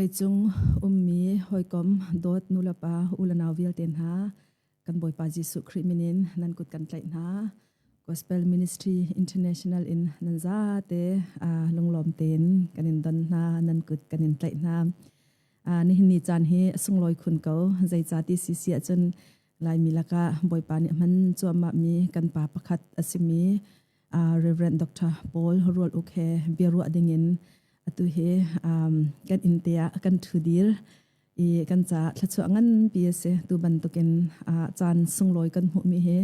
Vawleicung ummi hawikom dawt nulepa u le nau vialte hna kan Bawipa Jesuh Khrih min in nan kut kan tlaih hna. Gospel Ministry International in nan zate lunglawm tein kan in don hna, nan kut kan in tlaih hna. Nihin ni caan hi a sunglawi khun ko. Zeicati si si ahcun Laimi lakah Bawipa nih hman cuahmah mi kan pa pakhat a simi Reverend Dr. Paul Rual Uk he biaruah dingin atu hi kan inn te ah kan ṭhu dir i kan caah thluachuah nganpi a si. Tu bantukin caan sunglawi kan hmuhmi hi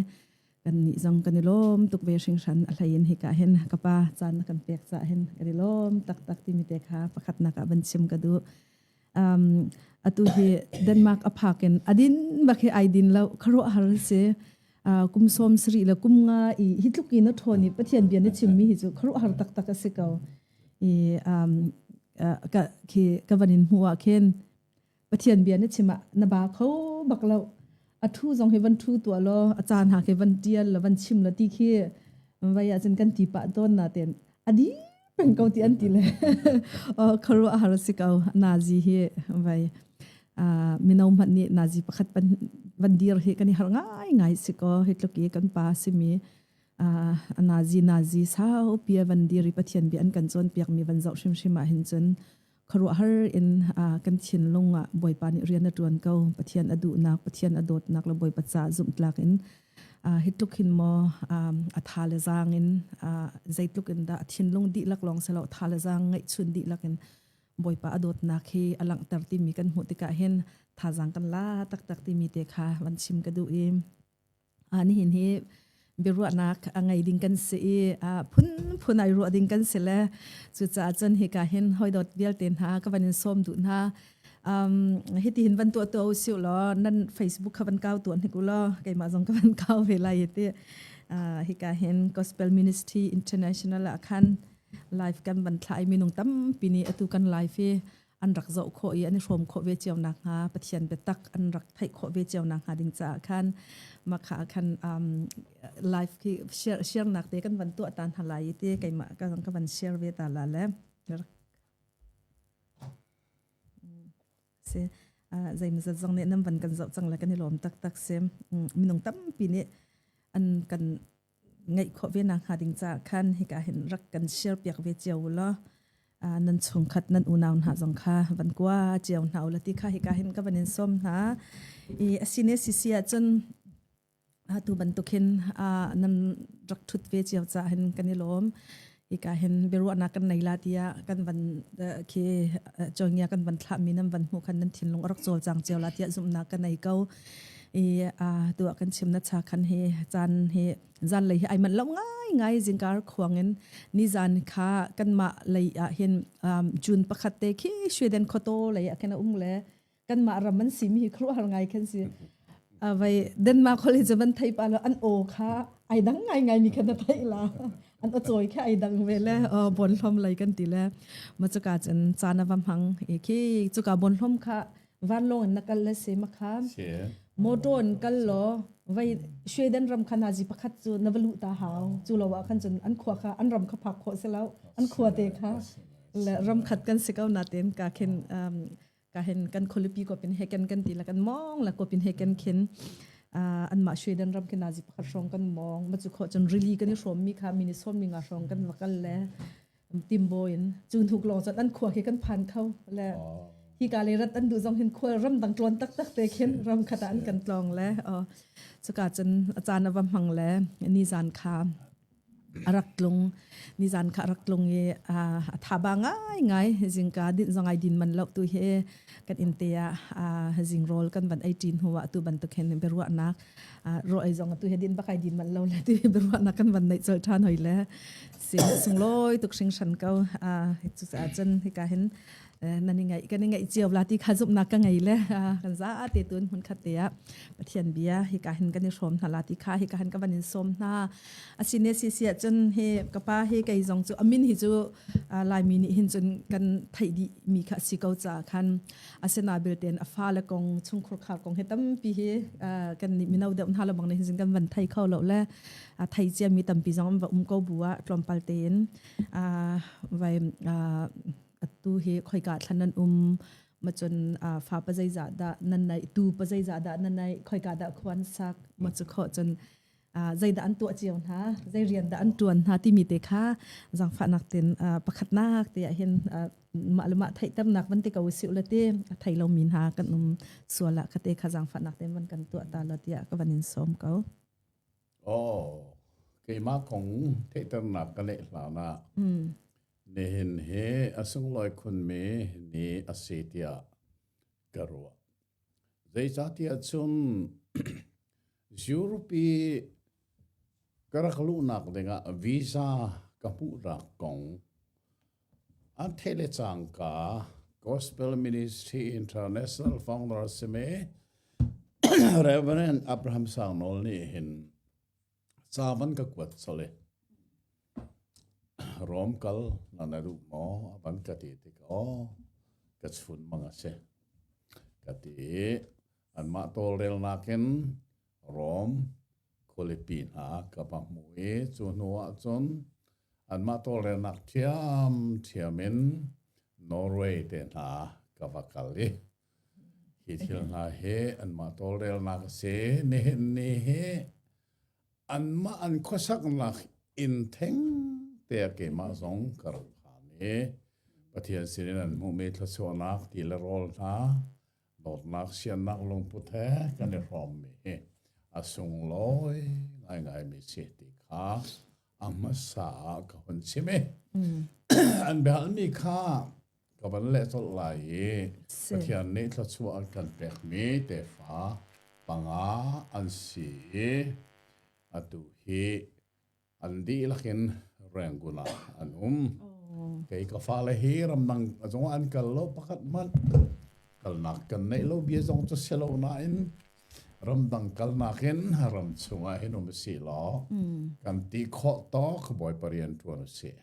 kan nih zong kan i lawm tuk ve hringhran. A hlei in hika hin ka pa caan na kan pek caah hin kan i lawm taktak timi te kha pakhatnak ah van chim ka duh. Atu hi Denmark a phak in adin bak hi ai din lo khuaruahhar si. Kum sawm sarih le kum nga i hi tluk in a ṭhawn i Pathian bia na chimmi hi cu khuaruahhar taktak a si ko. I ka khi ka van in hmuh ah khin Pathian bia na chim ah na ba kho bak lo. A thu zong hi van thu tuah law a caan ha khi van tial la van chim la ti khi vai ah cun kan ti pah tawn na ten adi peng ko ti an ti le khuaruah har si ko. Nazi hi vai mino hmanh nih nazi pakhat van dir hi kan i har ngai ngai si ko. Hi tluk i kan pa simi nazi nazi sau pia van dir i Pathian bia an kan cawn piak mi van zoh hrimhrim ah hin cun khuaruahhar in kan thinlung ah Bawipa nih rian a ṭuan ko. Pathian a duhnak, Pathian a dawtnak le Bawipa ca zumhtlak in hi tluk hin maw a tha le zaang in zeitluk in dah a thinlung dihlak lawng si lo, tha le zaang ngeihchun dihlak in Bawipa a dawtnak hi a langhter timi kan hmuh tikah hin thazaang kan la taktak timi te kha van chim ka duh i nihin hi biaruahnak a ngei ding kan si i phunphun ai ruah ding kan si le cucaah cun hika hin hawidawt vialte hna ka van in sawm duh hna. Hiti hin van tuah tuah u siu law nan Facebook kha van kau tuah hnik u law keimah zong ka van kau ve lai ti. Hika hin Gospel Ministry International ah khan live kan van thla i minung tampi nih atu kan live hi an rak zoh khawh i an i hrawm khawh ve cio nakhnga, Pathian biatak an rak theih khawh ve cio nakhnga ding caah khan makha khan live khi share share nak te kan van tuah tan halai i te keimah ka ka van share ve ta la le si zeimazat zong nih nan van kan zoh cang le kan i lawm taktak si. Minung tampi nih an kan ngeih khawh ve nakhnga ding caah khan hika hin rak kan share piak ve cio u law nan chungkhat nan unau hna zong kha van kua cio hna u la ti kha hika hin ka van in sawm hna. I asine sisi ahcun atu bantuk hin nan rak thut ve cio caah hin kan i lawm. Hika hin biaruahnak kan nei la tiah kan van khi chongia kan van thlah mi nan van hmuh khan nan thinlung a rak cawlcang cio la tiah zumhnak ka nei ko. I tuah kan chim na cha khan hi caan hi zan lei hi ai manh lo ngai ngai. Zingkar khuang in ni zan kha kanmah lei ah hin June 1 te khi Sweden khoto lei ah khan a um le kanmah ram an si mi hi khuaruahhar ngai khan si. Vai Denmark khol hi van thei pa lo an aw kha ai dang ngai ngai mi khan na thei la, an aw cawi kha ai dang ve le bon hlom lei kan ti le ma chuka cun caan a va hmang i khi chuka bon hlom kha vanlawng in na kal le si ma kha motor in kal law vai Sweden ram kha nazi pakhat cu na va luh ta hau. Cu lo ah khan cun an khua kha an ram kha phak khawh si lo, an khua te kha le ram khat kan si ko na ten ka khin ka hen kan khualipi kopin heken kan ti la kan mong la kopin heken khin an mah Sweden ram khin nazi pakhat hrawng kan mong ma chu kho cun rili kan i hrawm mi kha mini som mi nga hrawng kan vakal le timbo in cu hnuk long cun an khua khi kan phan kho le hi ka le rat an du zong hin khua ram dang tlon tak tak te khin ram khata an kan tlong le chuka cun a caan a va hmang le ni zan kha a rak tlung, nizan kha a rak tlung i a thaba ngai ngai. Zingka din zong ai din man lo. Tu hi kan inn te ah zingrawl kan van ei ṭin hnu ah tu bantuk hin biaruahnak ro ei zong tu hi din bak ai din man lo le tu hi biaruahnak kan van neih col ṭhan hoi le sin sunglawi tuk hringhran ko. Cucaah cun hika hin nan i ngaih kan i ngaih cio la ti kha zumhnak ka ngei le kan za te tun hmun khat te ah Pathian bia hika hin kan i hrawm hna la ti kha hika hin ka van in sawm hna. Asine si si ahcun hi ka pa hi kei zong cu amin hi cu Laimi nih hin cun kan theih dih mi kha si ko ca khan asina bilten a fa le kong chungkhur khar kong hi tampi hi kan nih mino deuh hna lo bang nih hin kan van thei kho lo le thei cia mi tampi zong an va um ko bu ah tlawmpal tein vai atu hi khoika thlan nan um. Ma cun fa pa zeizah dah nan nei tu pa zeizah dah nan nei khoika dah khuan sak ma cu kho cun zeidah an tuah cio hna zei rian dah an tuan hna timi te kha zangfahnak ten pakhatnak te ah hin mah le mah theihternak van ti ko usih le ti a thei lomi hna kan um sual ah khate kha zangfahnak ten van kan tuah ta lo tiah ka van in sawm ko. Oh, keimah kong theihternak ka neih hlan ah nihin hi a sunglawi khunmi ni a si tiah ka ruah. Zeicahtiah cun Europe i ka rak luhnak dingah visa ka hmuhnak kong an theih le cangka Gospel Ministry International founder simi Reverend Abraham Sang Nawl nih hin ca van ka kuat colh i Rom kal na na duh maw a van ka ti tik aw ka chun mang a si ka ti i anmah tawlrelnak in Rom khualipi hna ka va hmu i cu hnu ah cun anmah tawlrelnak ṭhiamṭhiam in Norway te hna ka va kal i Hi thil hna hi anmah tawlrelnak a si. Nihin ni hi anmah an khuasaknak inn theng te ah keimah zong ka rak phan i Pathian sinin an hmuhmi thluachuahnak ti le rawl hna dawtnak siannak lungput he kan i hrawmmi hi a sunglawi ngaingaimi si ti kha a hmasa ah ka hun chim i an biahalmi kha ka van leh colh lai i Pathian nih thluachuah an kan pekmi tefa panga an si i atu hi an dihlak in Rangoon ah an um. Kei ka fale hi ramdang zong an kal lo pakhat hmanh kalnak kan neih lo bia zong cu si lo nain ramdang kalnak in ram chungah hin um si law kan ti khawh tawk Bawipa rian ṭuan usih.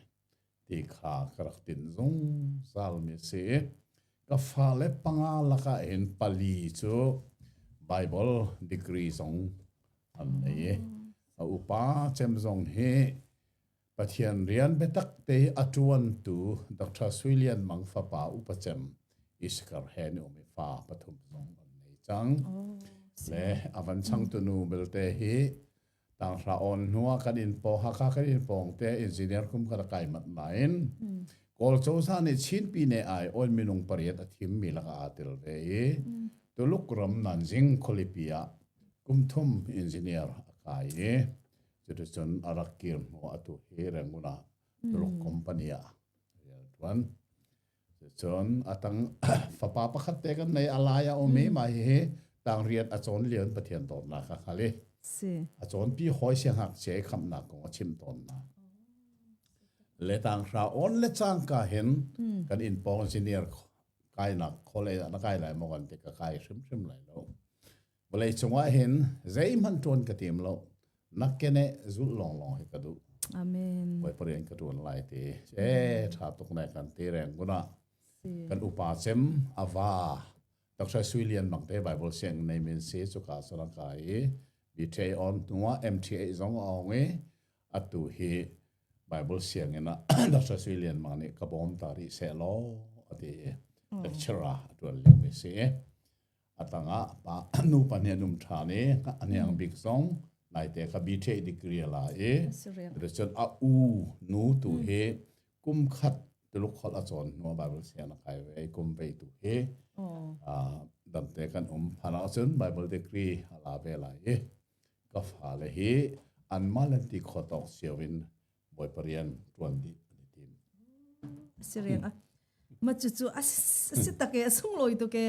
Ti kha ka rak tin zungzalmi a si. Ka fale panga lakah hin pali cu Bible degree zong an nei i a upa cem zong hi Pathian rian biatak te i a ṭuantu Dr. Sui Lian Mang fapa upa cem Iskar he ni um i fa pathum zong an nei cang. Le a van changtu nu belte hi Tanghra awn hnuah kan inn pawng Hakha kan inn pawng te engineer kum kan kai mat nain Kawl cozah nih Chin pine ai awn minung pariat a thim mi lakah aa tel ve i Tuluk ram Nanjing khualipi ah kum thum engineer a kai i cuticun a rak kir hnu atu hi Rangoon ah Tuluk company ah rian a ṭuan. Cun a tang fapa pakhat te kan nei a lai a um i mah hihi tangriat a cawn lio in Pathian dawtnak kha hngal i Si. a cawnpi hawi siangngakchia i khamhnak kong a chim tawn hna. Le tanghra on le cangka hin kan inn pawng engineer kainak college ah na kai lai maw kan ti ka kai hrimhrim lai lo. Vawlei cungah hin zeihmanh ṭuan ka tim lo. Na kene zulh lawnglawng hi ka duh. Amen. Bawipa rian ka ṭuan lai ti. E ṭha tuk ne kan ti reng kun ah kan upa cem ava Dr. Sui Lian Mang te Bible siang nei min si cuka cun a kai i BTA on hnuah MTA zong a ong i atu hi Bible sianginn ah Dr. Sui Lian Mang nih ka bawm ta rih seh law ati i lecturer a ṭuan lio mi si. A tangah pa nu pa nih an um ṭhan i a hniang bik zong naite kha BTA degree a la i cun a u nu tu hi kum khat Tuluk holh a cawn hnu ah Bible siang a kai ve i kum vei tu hi damte kan um phan ahcun Bible degree a la ve lai i ka fale hi anmah le ti kho tawk cio in Bawipa rian ṭuan dih an i tim. Si riang a ma cu cu a si tak e a sunglawi tuk e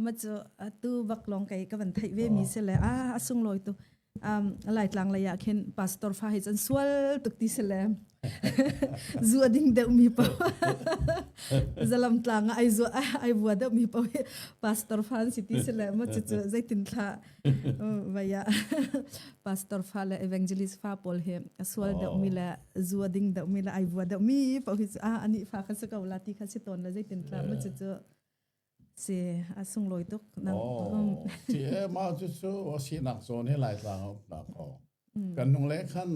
ma cu atu bak long kai ka van theih ve mi si le a a sunglawi tu um laitlang lei ah khin pastor fa hi chan sual tuk ti si le zu a ding deuh mi pa zalam tlang ai zu ai vua deuh mi pa pastor fa an si ti si le ma cu cu zeitin thla Vaya pastor fa le evangelist fa pawl hi a sual deuh mi le zu a ding deuh mi le ai vua deuh mi paoh hi cu a ani fa kha si ko la ti kha si tawn le zeitin tla ma cu cu si a sunglawi tuk nang oh ti e ma cu cu a sinak zawn hi lai tlang um na ko kan nung le khan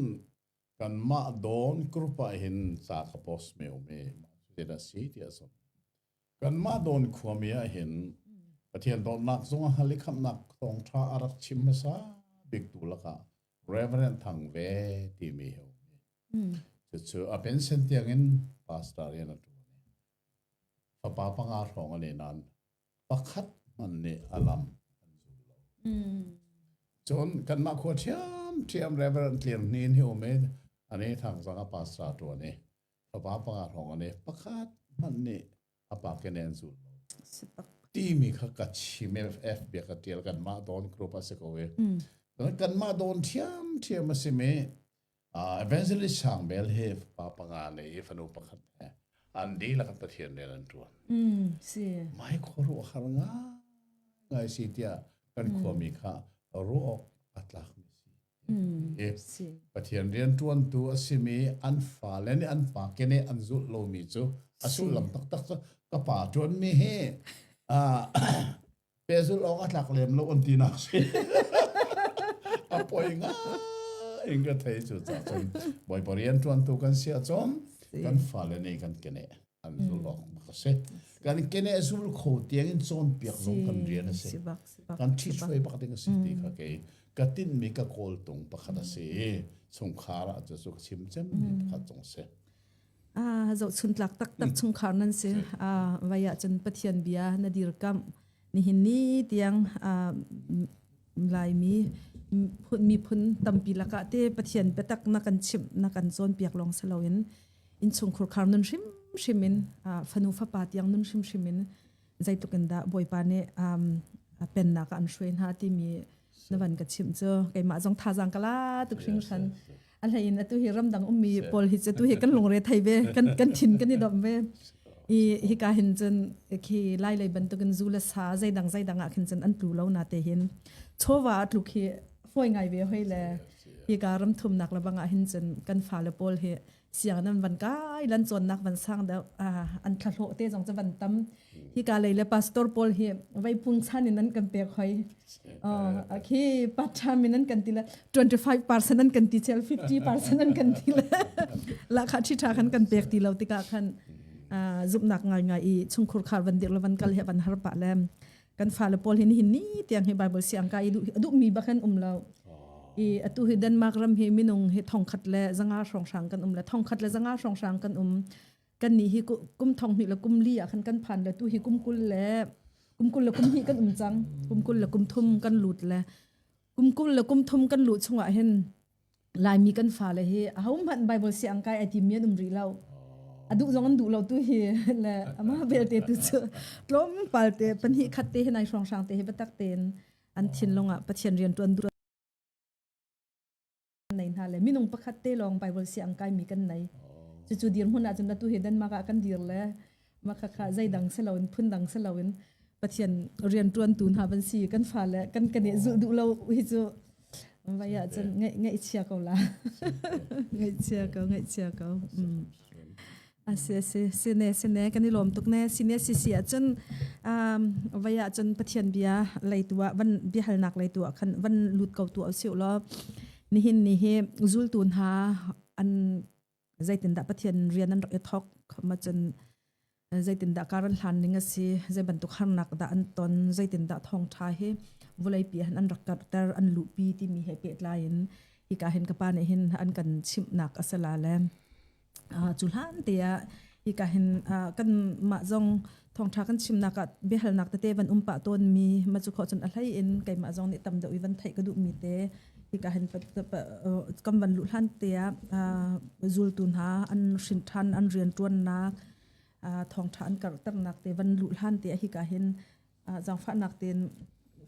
kan mah dawn group ah hin ca ka post me um i ma cu si ti a so. Kanmah Dawn khuami ah hin Pathian dawtnak zong a hal i khamhnak thawngṭha a rak chim hmasa biktu lakah Reverend Thang Ve timi hi a um. Cucu a pension tiangin pastor rian a ṭuan i fapa panga hrawng a nei nain pakhat hmanh nih a lam an zul lo. Cun kanmah khua ṭhiamṭhiam Reverend Tlir Hnin hi um i ani Thang zong a pastor ṭuan i fapa panga hrawng an i pakhat hmanh nih a pa kene an zul lo. Timi kha ka chim F bia ka tial kanmah dawn group a si ko i. Kanmah dawn ṭhiamṭhiam a simi evangelist Sang Bel hi pa panga nei i fanu pakhat he an dihlak in Pathian rian an ṭuan. Si. Mai khuaruah har ngai si tiah kan khuami kha ruah awk a tlakmi si. Pathian rianṭuantu a simi an fale nih an pa kene an zulh lomi cu a sullam taktak cu ka pa ṭuanmi hi pehzulh awk a tlak lem lo an tinak si. A poi ngai in ka thei cu ca cun Bawipa rianṭuantu kan si ahcun kan fale nih kan kene an zul awk bak a si. Kan kene zul kho tiang in cawnpiak zong kan rian a si. Kan ṭhithruai bak ding a si ti kha kei ka tinhmi ka kawltung pakhat a si i chungkhar ah cu ka chim cemmi pakhat zong a si. Ah, zohchun tlak taktak chungkhar nan si. Ah, vai ah cun Pathian bia na dirkamh. Nihin ni tiang ah, Laimi miphun tampi lakah te Pathian biatak na kan chimh na kan cawnpiak lawng si loin innchungkhur khar nun hrimhrim in fanu fapa tiang nun hrimhrim in zeitluk in dah Bawipa nih pennak ah an hruai hna timi na van ka chimh cu keimah zong thazaang ka la tuk hringhran a hlei in atu hi ramdang ummi pawl hi cu tu hi kan lungre thei ve kan kan thin kan i domh ve i hika hin cun khi lai lei bantukin zu le sa zeidang zeidang ah khin cun an tlu lo na te hin chawva a tluk hi foi ngai ve hoi le hika ram thumnak le bangah hin cun kan fale pawl hi siang nan van kai lan cawnnak van sang deuh an thlahlawh te zong cu van tam hika lei le pastor pawl hi vai pung chan in an kan pek hoi khi part time in an kan ti le 25% an kan ti chel 50% an kan ti le la kha thi tha khan kan pek ti lo tikah khan zumnak ngai ngai i chungkhur khar van dir le van kal he van har pa le kan fale pawl hin hin ni tiang hi Bible siang ka i duh mi bak an um lo i atu hi Denmark ram hi minung hi thongkhat le zanga hrawng hrang kan um le thongkhat le zanga hrawng hrang kan um kan ni hi kum thong hnih le kum li ah khan kan phan le tu hi kum kul le kum kul le kum hnih kan um cang kum kul le kum thum kan lut le kum kul le kum thum kan luh chungah hin Laimi kan fale hi ahohmanh Bible siang kai ai tim mi an um rih lo. A duh zong an duh lo tu hi le amah belte tu cu tlawmpal te pahnih khat te hi nai hrawng hrang te hi biatak tein an thinlung ah Pathian rian tuan duh nei hna le minung pakhat te lawng Bible siang kai mi kan nei. Cucu dirhmun ahcun atu hi Denmark ah kan dir le Makhakha zeidang si loin phundang si loin Pathian rianṭuantu hna van si kan fale kan kan i zulh duh lo hi cu vai ah cun ngaih ngaihchia ko la ngaihchia ko ngaihchia ko mm. asi asi sine sine kan i lawm tuk ne sine si si ahcun um, vai ah cun Pathian bia leitu ah van biahalnak leitu ah khan van lut ko tu usih law nihin ni hi zultu hna an zeitindah Pathian rian an rak i thawk ma cun zeitindah kar an hlan ning a si zei bantuk harnak dah an ton zeitindah thawngtha hi vawleipi han an rak karhter an luhpi timi he pehtlai in hika hin ka pa nih hin an kan chimhnak a si la le cu hlan te ah hika hin kan mah zong thawngtha kan chimnak ah biahalnak tete van um pah tawn mi ma cu khawh cun a hlei in keimah zong nih tam deuh i van theih ka duh mi te hika hin kan van luh hlan te ah zultu hna an hrin ṭhan an rian ṭuannak thawngṭha an karhternak te van luh hlan te ah hika hin zaangfahnak tein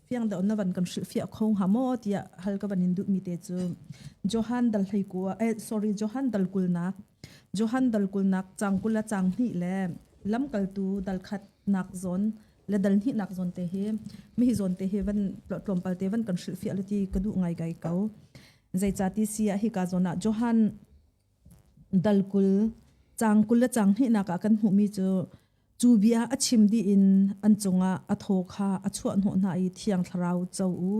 fiang deuh na van kan hrilhfiah kho hnga maw tiah hal ka van in duhmi te cu Johan dal hlei kua eh sorry Johan dal kulnak Johan dal kulnak cang kul le cang hnih le lamkaltu dal khat nak zawn le dal hnih nak zawn te hi mi hi zawn te hi van tlawmpal te van kan hrilhfiah le ti ka duh ngai gai ko zeicati si ah hi ka zawn ah Johan dal kul cang kul le cang hnih nak ah kan hmuhmi cu Cu bia a chim dih in an cungah a thaw kha a chuahhnawh hna i Thiang Thlarau co u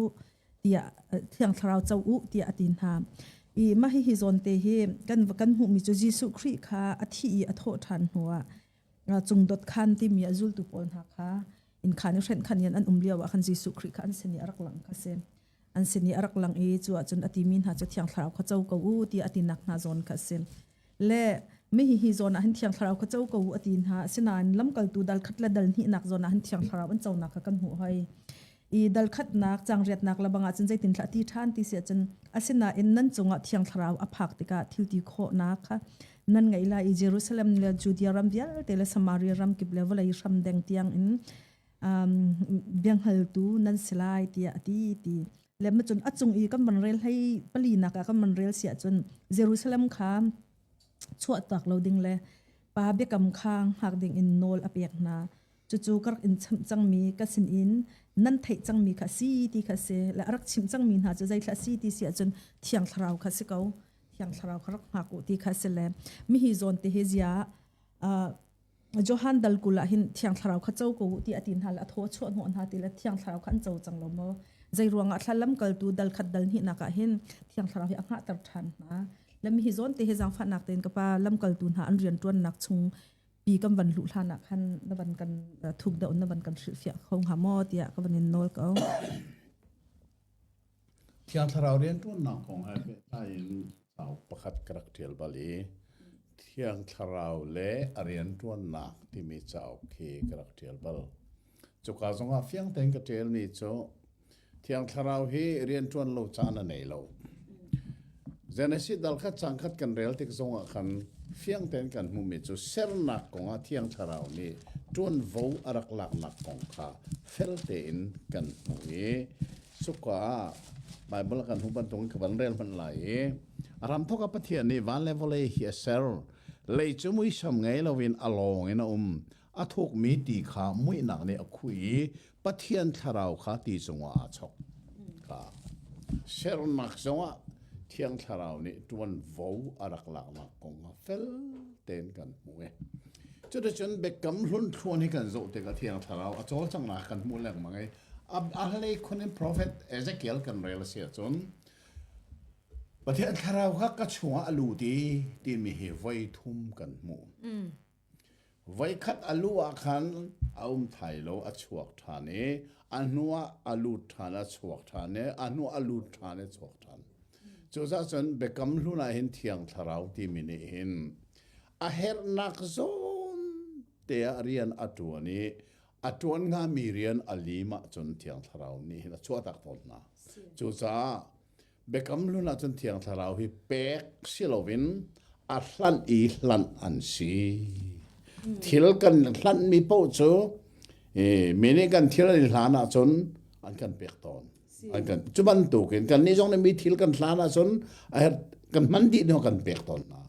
tiah Thiang Thlarau co u tiah a ti hna. I mah hihi zawn te hi kan kan hmuhmi cu Jesuh Khrih kha a thih i a thawh ṭhan hnuah Cungdot khan timi a zultu pawl hna kha inn khan i hrenh khan in an um lio ah khan Jesuh Khrih kha an sin i a rak lang kha si. An sin i a rak lang i cu ahcun a timi hna cu Thiang Thlarau kha co ko u tiah a tinak hna zawn kha a si. Le mi hi hi zawn ah hin Thiang Thlarau kha co ko u a ti hna. Asinain lamkaltu dal khat le dal hnihnak zawn ah hin Thiang Thlarau an conak kha kan hmuh hoi. I dal khatnak cangriatnak lebang ah cun zeitin thlah ti ṭhan ti si ahcun asinain nan cungah Thiang Thlarau a phak tikah thil ti khawhnak kha nan ngeih lai i Jerusalem le Judea ram vialte le Samaria ram kip le vawlei hram deng tiang in um, biahngaltu nan si lai tiah a ti ti le ma cun a cung i kan van rel hlei pali nak ah kan van rel si ahcun Jerusalem kha chuahtak lo ding le pa biakam kha hngak ding in nawl a pek hna cucu ka rak in chimh cangmi ka sinin nan theih cangmi kha si ti kha si le a rak chimh cangmi hna cu zeithla si ti si ahcun thiang thlarau kha si ko thiang thlarau kha rak hngak u ti kha si le mi hi zawn te hi zia Johan dal kul ah hin thiang thlarau kha co ko u ti a ti hna le a thaw chuah hnawh hna ti le thiang thlarau kha an co cang lo maw zei ruangah thla lamkaltu dal khat dal hnih nak ah hin thiang thlarau hi a hngahter ṭhan hna le mi hi zawn te hi zaangfahnak tein ka pa lamkaltu hna an rian ṭuannak chung pi kan van luh hlan ah khan na van kan thuk deuh na van kan hrilhfiah kho hnga maw tiah ka van in nawl ko. Thiang Thlarau rianṭuannak kong he pehtlai in cauk pakhat ka rak ṭial bal i Thiang Thlarau le a rianṭuannak timi cauk khi ka rak ṭial bal. Cuka zongah fiang tein ka ṭialmi cu Thiang Thlarau hi rianṭuan lo caan a nei lo. Genesis dal khat cang khat kan rel tik zongah khan fiang tein kan hmuhmi cu sernak kongah Thiang Thlarau nih ṭuanvo a rak laknak kong kha fel tein kan hmuh i cuka ah Baibal kan hmuh bantukin ka van rel hmanh lai i a hramthawk ah Pathian nih van le vawlei hi a ser. Lei cu muisam ngei loin a lawng in a um. A thukmi ti kha muihnak nih a khuh i Pathian thlarau kha ti cungah aa chok. Kha sernak zongah Thiang Thlarau nih ṭuanvo a rak laknak kong kha fel tein kan hmuh i cuticun Biakam Hlun thluan hi kan zoh tikah Thiang Thlarau a cawlcanghnak kan hmuh lengmang i a hlei khun in profet Ezekiel kan rel a si ahcun Pathian Thlarau kha ka chungah a lut i timi hi voi thum kan hmuh. Voikhat a lu ah khan a um thai lo, a chuak ṭhan i a hnuah a lut ṭhan, a chuak ṭhan i a hnuah a lut ṭhan i a chuak ṭhan. Cucaah cun Biakam Hlun ah hin Thiang Thlarau timi nih hin a herhnak zawn te ah rian a ṭuan i a ṭuan hngami rian a lim ahcun Thiang Thlarau nih hin a chuahtak tawn hna. Cucaah Biakam Hlun ahcun Thiang Thlarau hi pek si loin a hlanh i hlanh an si. Thil kan hlanhmi paoh cu mi nih kan thil an i hlan ahcun an kan pek tawn. An kan cu bantukin kannih zong nih mi thil kan hlan ahcun a herh kan hman dih hnu kan pek tawn hna.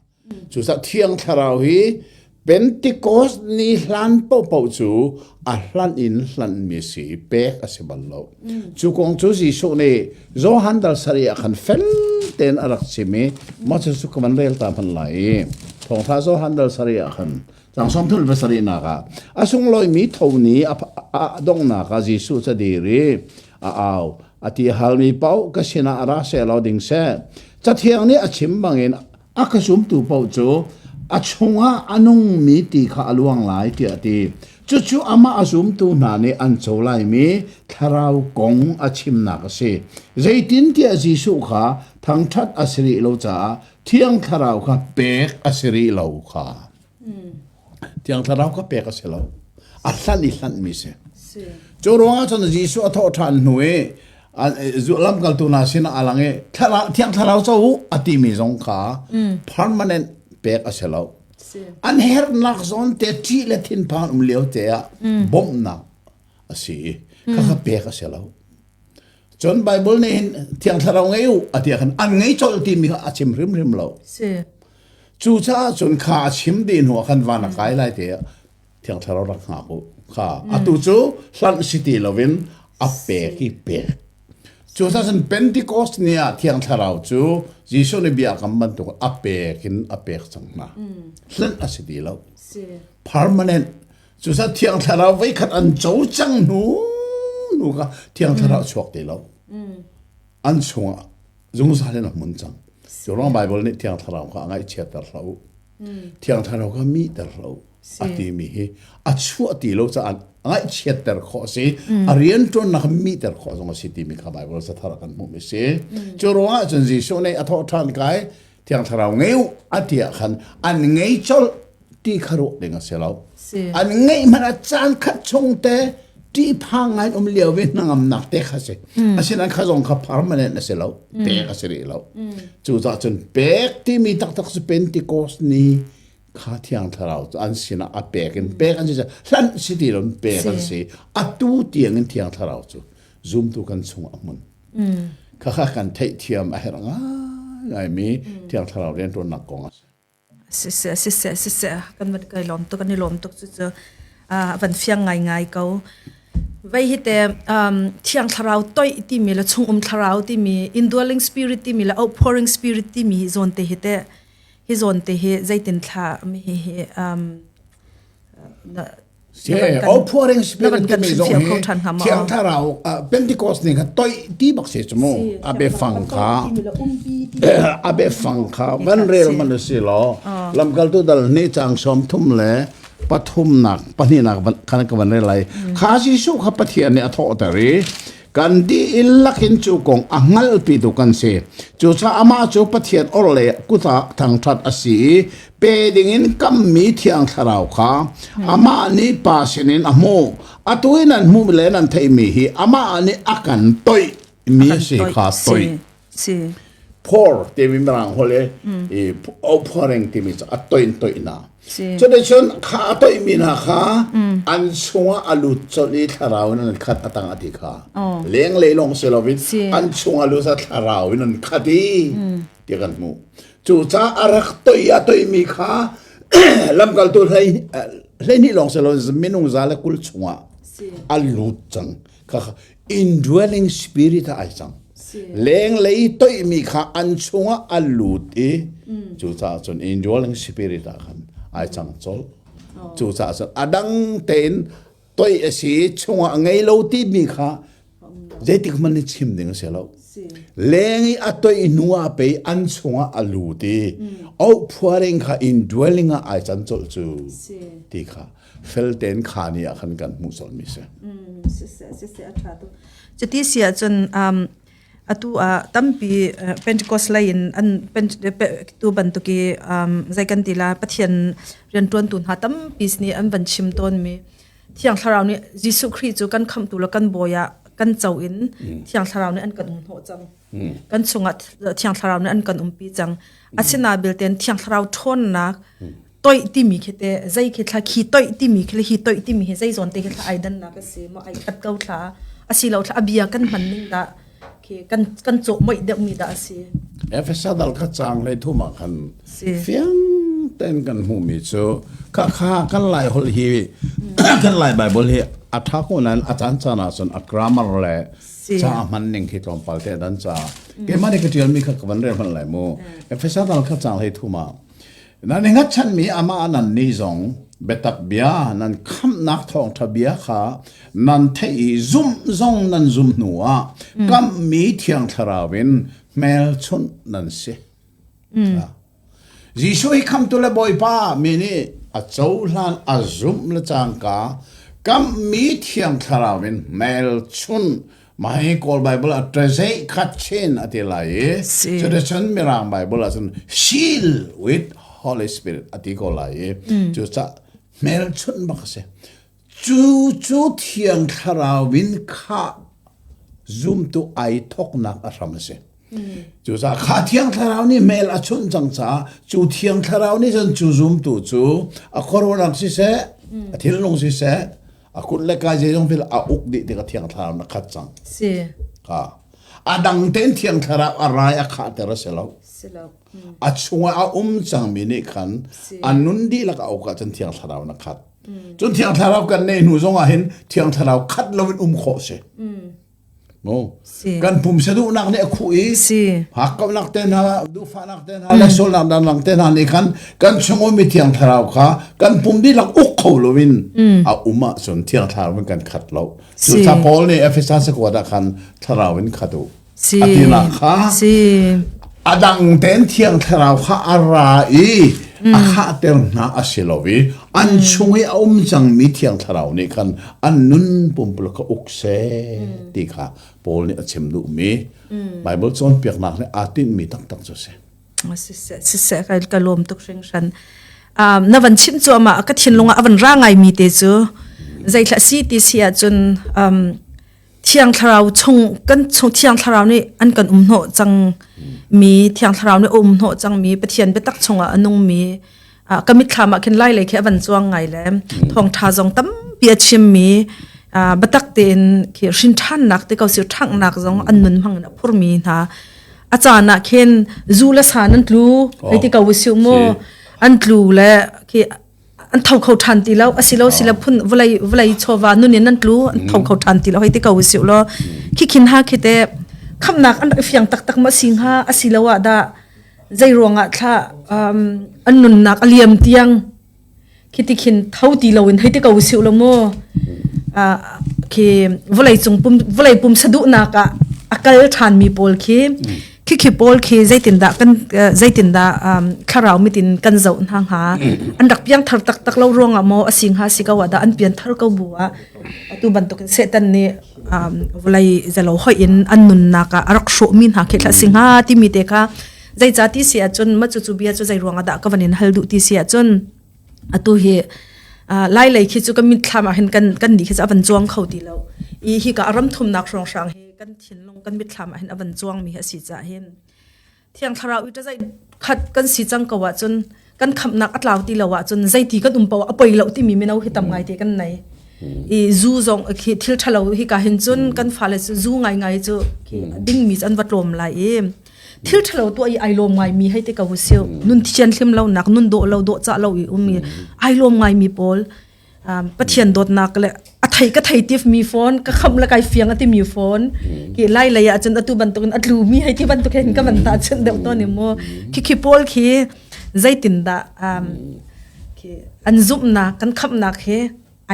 Cucaah Thiang Thlarau hi Pentecost ni hlan paohpaoh cu a hlanh in hlanhmi si i pek a si bal lo. Cu kong cu Jesuh nih Johan dal sarih ah khan fel tein a rak chim i mah cu ka van rel ta hmanh lai i Thawngṭha Johan dal sarih ah khan cang sawm thul pasarihnak ah a sunglawimi tho ni a donghnak ah Jesuh cu a dir i a au a ti halmi paoh ka sinah ra seh law ding seh Cathiang nih a chim bangin a ka zumtu paoh cu a chungah a nungmi ti kha a luang lai tiah a ti. Cucu amah a zumtu hna nih an co laimi thlarau kong a chimnak a si. Zeitintiah Jesuh kha thangṭhat a si rih lo caah Thiang Thlarau kha pek a si rih lo kha. Thiang Thlarau kha pek a si lo. A hlanh i hlanhmi si. Cu ruangah cun Jesuh a thawh ṭhan hnu i lamkaltu hna sinah a lang i Thiang Thlarau co u a timi zong kha permanent pek a si lo. An herhnak zawn te ṭih le thinphan um lio te ah bawmhnak a si i khakha pek a si lo. Cun Bible nih hin Thiang Thlarau ngei u a ti khan an ngei colh timi kha a chim hrimhrim lo. Cucaah cun kha a chim dih hnu ah khan van a kai lai te ah Thiang Thlarau rak hngak u. Kha atu cu hlanh si ti loin a pek i pek. Cucaah cun Pentecost ni ah Thiang Thlarau cu Jesuh nih bia kam bantuk a pek in a pek cang hna. Hlanh a si ti lo. Permanent Cucaah Thiang Thlarau voikhat an co cang hnu hnu kha Thiang Thlarau chuak ti lo. An chungah zungzal in a hmun cang. Cu ruang Bible nih Thiang Thlarau kha a ngaihchiatter hlah u. Thiang Thlarau kha mihter hlah u. A timi hi a chuah ti lo caah ngaihchiatter khawh a si. A rianṭuannak mihter khawh zong a si timi kha Bible cathar ah kan hmuhmi a si. Cu ruangah cun Jesuh nih a thawh ṭhan kai Thiang Thlarau ngei u a ti ah khan an ngei colh ti kha ruah ding a si lo. An ngeih hmanh ah caan khat chung te ṭihphang ngai um lio i hnangamnak te kha si. Asinain kha zong kha permanent a si lo. Pek a si rih lo. Cucaah cun pek timi taktak cu Pentecost ni kha Thiang Thlarau cu an sinah a pek in pek an si hlanh si ti lo pek an si. Atu tiang in Thiang Thlarau cu zumtu kan chung a hmun. Khakha kan theihthiam a herh ngaingaimi Thiang Thlarau rianṭuannak kong a si. Siseh, siseh, siseh, kan van kai lawm tuk, kan i lawm tuk cucu a van fiang ngaingai ko. Vei hi te Thiang Thlarau toih timi le chungum thlarau timi indwelling spirit timi le outpouring spirit timi hi zawn te hi te hi zawn te hi zeitin thla mi hi hi na Outpouring spirit timi zong hi Thiang Thlarau Pentecost ni kha toih ti bak si cu mu a biafang kha a biafang kha van rel man si law lamkaltu dal ni chang som thum le pathumnak pahnihnak khan ka van rel lai kha Jesuh kha Pathian nih a thawhter i kan dihlak in cu kong a hngalhpitu kan si. Cucaah amah cu Pathian orhlei kut ah thangṭhat a si i pe dingin kammi Thiang Thlarau kha amah nih Pa sinin a hmuh. Atu i nan hmuh le nan theihmi hi amah nih a kan toih mi a si kha toih. Si. Pour timi mirang holh i outpouring timi cu a toih toih na. Cuticun kha a toihmi hna kha an chungah a lut colh i thlarau in an khat a tang a ti kha. Lenglei lawng si loin an chungah lut a thlarau in an khat i ti kan hmuh. Cucaah a rak toih a toihmi kha lamkaltu hlei hleihnih lawng si loin minung 120 chungah a lut cang. Kha indwelling spirit ah ai cang. Lenglei toihmi kha an chungah a lut i cucaah cun indwelling spirit ah khan ai cang colh. Cucaah cun a dang tein toih a si chungah ngei lo timi kha zeitik hmanh nih chim ding a si lo. Leng i a toih hnu ah pei an chungah a lut i outpouring kha indwelling ah ai can colh cu ti kha fel tein kha ni ah khan kan hmuh colhmi si. Siseh a ṭha tuk. Cuti si ahcun um, atu ah tampi Pentecost lei in an tu bantuk i um, zei kan ti la Pathian rianṭuantu hna tampi nih an van chim tawnmi Thiang Thlarau nih Jesuh Khrih cu kan khamhtu le kan bawi ah kan co in Thiang Thlarau nih an kan um hnawh cang. Kan chungah Thiang Thlarau nih an kan umpi cang. Asinain belte Thiang Thlarau ṭhawnnak toih timi khi te zei khi thla khi toih timi khi le hi toih timi hi zei zawn te khi thla ai dannak a si maw ai khat ko thla asilo thla a bia kan hman ning dah khi kan kan cawh moih deuh mi dah a si. Efesa dal kha caang hlei thum ah khan fiang tein kan hmuhmi cu kha kha kan lai holh hi kan lai Bible hi a tha ko nain a caan caan ah cun a grammar le ca hman ning khi tlawmpal te dan ca keimah nih ka ṭialmi kha ka van rel hmanh lai mu Efesa dal kha caang hlei thum ah nan i hngatchanmi amah nan nih zong biatak bia nan khamhnak thawngṭha bia kha nan theih i zumh zong nan zum hnu ah kamhmi thiang thlarau in hmelchunh nan si. Jesuh hi khamtu le Bawipa mi nih a cohlan a zumh le cangka kamhmi thiang thlarau in hmelchunh Mah hi Kawl Bible ah ṭazeih khat chin a ti lai i cuticun Mirang Bible ah cun seal with Holy Spirit a ti ko lai i cucah hmelchunh bak a si. Cu cu Thiang Thlarau in khah zumtu ai thawknak a hram a si. Cucaah kha Thiang Thlarau nih hmel a chunh cang caah cu Thiang Thlarau nih cun cu zumtu cu a khuaruahnak siseh, a thinlung siseh, a kut le kai zeizong vial a uk dih tikah Thiang Thlarau na khat cang. Si. Ka. A dang tein Thiang Thlarau a rai a khahter a si lo. Si lo. A chungah a um cangmi nih khan a nun dihlak a uk ahcun Thiang Thlarau na khat. Cun Thiang Thlarau kan neih hnu zongah hin Thiang Thlarau khat loin um khawh si. No. Kan pumsa duhnak nih a khuh i hakkauhnak te hna, duhfahnak te hna, le sualnak dangdang te hna nih khan kan chung ummi Thiang Thlarau kha kan pum dihlak uk kho loin a um ahcun Thiang Thlarau in kan khat lo. Cucaah Paul nih Efesa cakuat ah khan Thlarau in khat u. Si. A tinak kha Si. a dang tein Thiang Thlarau kha a ra i. A khahter hna a si lo i an chung i a um cangmi Thiang Thlarau nih khan an nun pumpuluk kha uk seh ti kha Paul nih a chim duhmi Bible cawnpiaknak nih aa tinhmi taktak cu a si. Siseh, siseh, ka lawm tuk hringhran. Na van chim cuahmah ka thinlung ah a van ra ngaimi te cu zeithla si ti si ahcun Thiang Thlarau chung kan chung Thiang Thlarau nih an kan um hnawh cang mi Thiang Thlarau nih a um hnawh cang mi Pathian biatak chungah a nung mi ka mitthlam ah khin lai lei khi a van cuang ngai le thawngtha zong tampi a chim mi biatak tein khi hrin ṭhannak te ko si ṭhanghnak zong an nun hmang in a phur mi hna a caan ah khin zu le sa nan tlu hei ti ko siu mu an tlu le khi an tho kho ṭhan ti lo asilo sila phun vawlei vawlei chawva nun in an tlu an tho kho ṭhan ti lo hei ti ko siu lo khi khin ha khi te khamnak an rak fiang taktak ma si hnga asilo ah dah zei ruangah thla an nunnak a liam tiang khi ti khin tho ti lo in hei ti ko siu lo mu khi vawlei cung pum vawlei pum saduhnak ah a kal ṭhan mi pawl khi khi khi pawl khi zeitindah kan zeitindah thlarau mitin kan zoh hna hnga an rak piang thar taktak lo ruangah maw a si hnga si ko ah dah an pian thar ko bu ah atu bantukin Satan nih vawlei zalo hoi in an nunnak ah a rak hrawh mi hna khi thla si hnga timi te kha zeica ti si ahcun ma cu cu bia cu zei ruangah dah ka van in hal duh ti si ahcun atu hi lai lei khi cu kan mitthlam ah hin kan kan nih khi cu a van cuang kho ti lo i hi ka ram thumnak hrawnghrang hi kan thinlung kan mitthlam ah hin a van cuang mi hi a si caah hin thiang thlarau i ṭazai khat kan si cang ko ahcun kan khamnak a tlau ti lo ahcun zeiti kan um paoh a poi lo timi mino hi tam ngai te kan nei i zu zong khi thil ṭhalo hi ka hin cun kan fale cu zu ngai ngai cu khi dingmi cu an va tlawm lai i thil ṭhalo tuah i ai lawm ngai mi hei te ko siu nun thian hlim lo nak nun dawh lo dawh cah lo i um i ai lawm ngai mi pawl Pathian dawtnak le a thei ka thei tif mi phone ka kham le kai fiang ati mi phone ki lai lei ah cun atu bantukin a tlu mi hei ti bantuk hin ka van ta chun deuh to ni mu khi khi pawl khi zeitin dah khi an zumhnak kan khamnak hi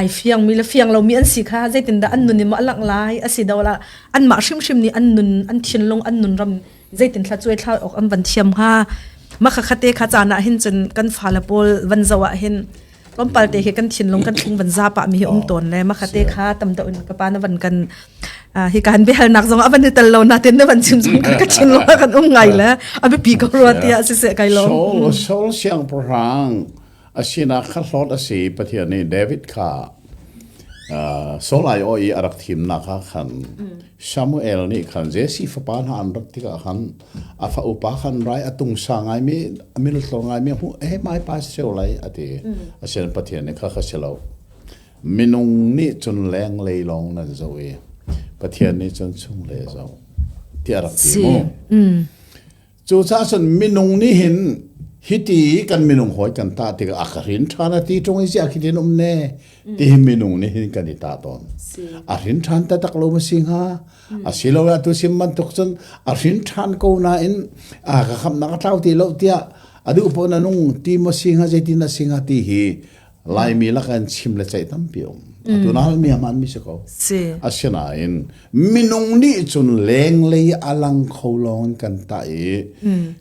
ai fiang mi le fiang lo mi an si kha zeitin dah an nun in maw a langh lai a si do la anmah hrimhrim nih an nun an thinlung an nun ram zeitin thla cuai thla awk an van thiam hnga ma kha khate kha caan ah hin cun kan fale pawl van zo ah hin tlawmpal te hi kan thinlung kan thling van za pa mi hi um tawn le ma khate kha tam deuh in ka pa na van kan hi kan biahalnak zong a van i tel lo na ten na van chim zong ka thinlung kan um ngai le a biapi ko rua tiah si se kai lo Saul Saul siangpahrang a sinak kha hlawt a si Pathian nih David kha Saul aiawh i a rak thimnak ah khan Samuel nih khan Jesse fapa hna an rat tikah khan a fa upa khan rai a tungsa ngaimi a miltlor ngaimi a hmuh eh mai pa si lai a ti asinain Pathian nih kha kha si lo minung nih cun lenglei lawng nan zoh i Pathian nih cun chunglei a zoh tiah a rak ti mu Cucaah cun minung nih hin hiti kan minung hawi kan tah tikah a ka hrin ṭhan a ti ṭung i ziah khi tin um ne ti hi minung nih hin kan i tah tawn. A hrin ṭhan taktak lo ma si hnga? Asiloah tu sim bantuk cun a hrin ṭhan ko nain a ka khamnak a tlau ti lo tiah a duh paoh na nung ti maw si hnga zeitin a si hnga ti hi Laimi lak in chim le ceih tampi um. Atu na halmi a hmaanmi si ko. Si. Asinain minung nih cun lenglei a lang kho lawng in kan tah i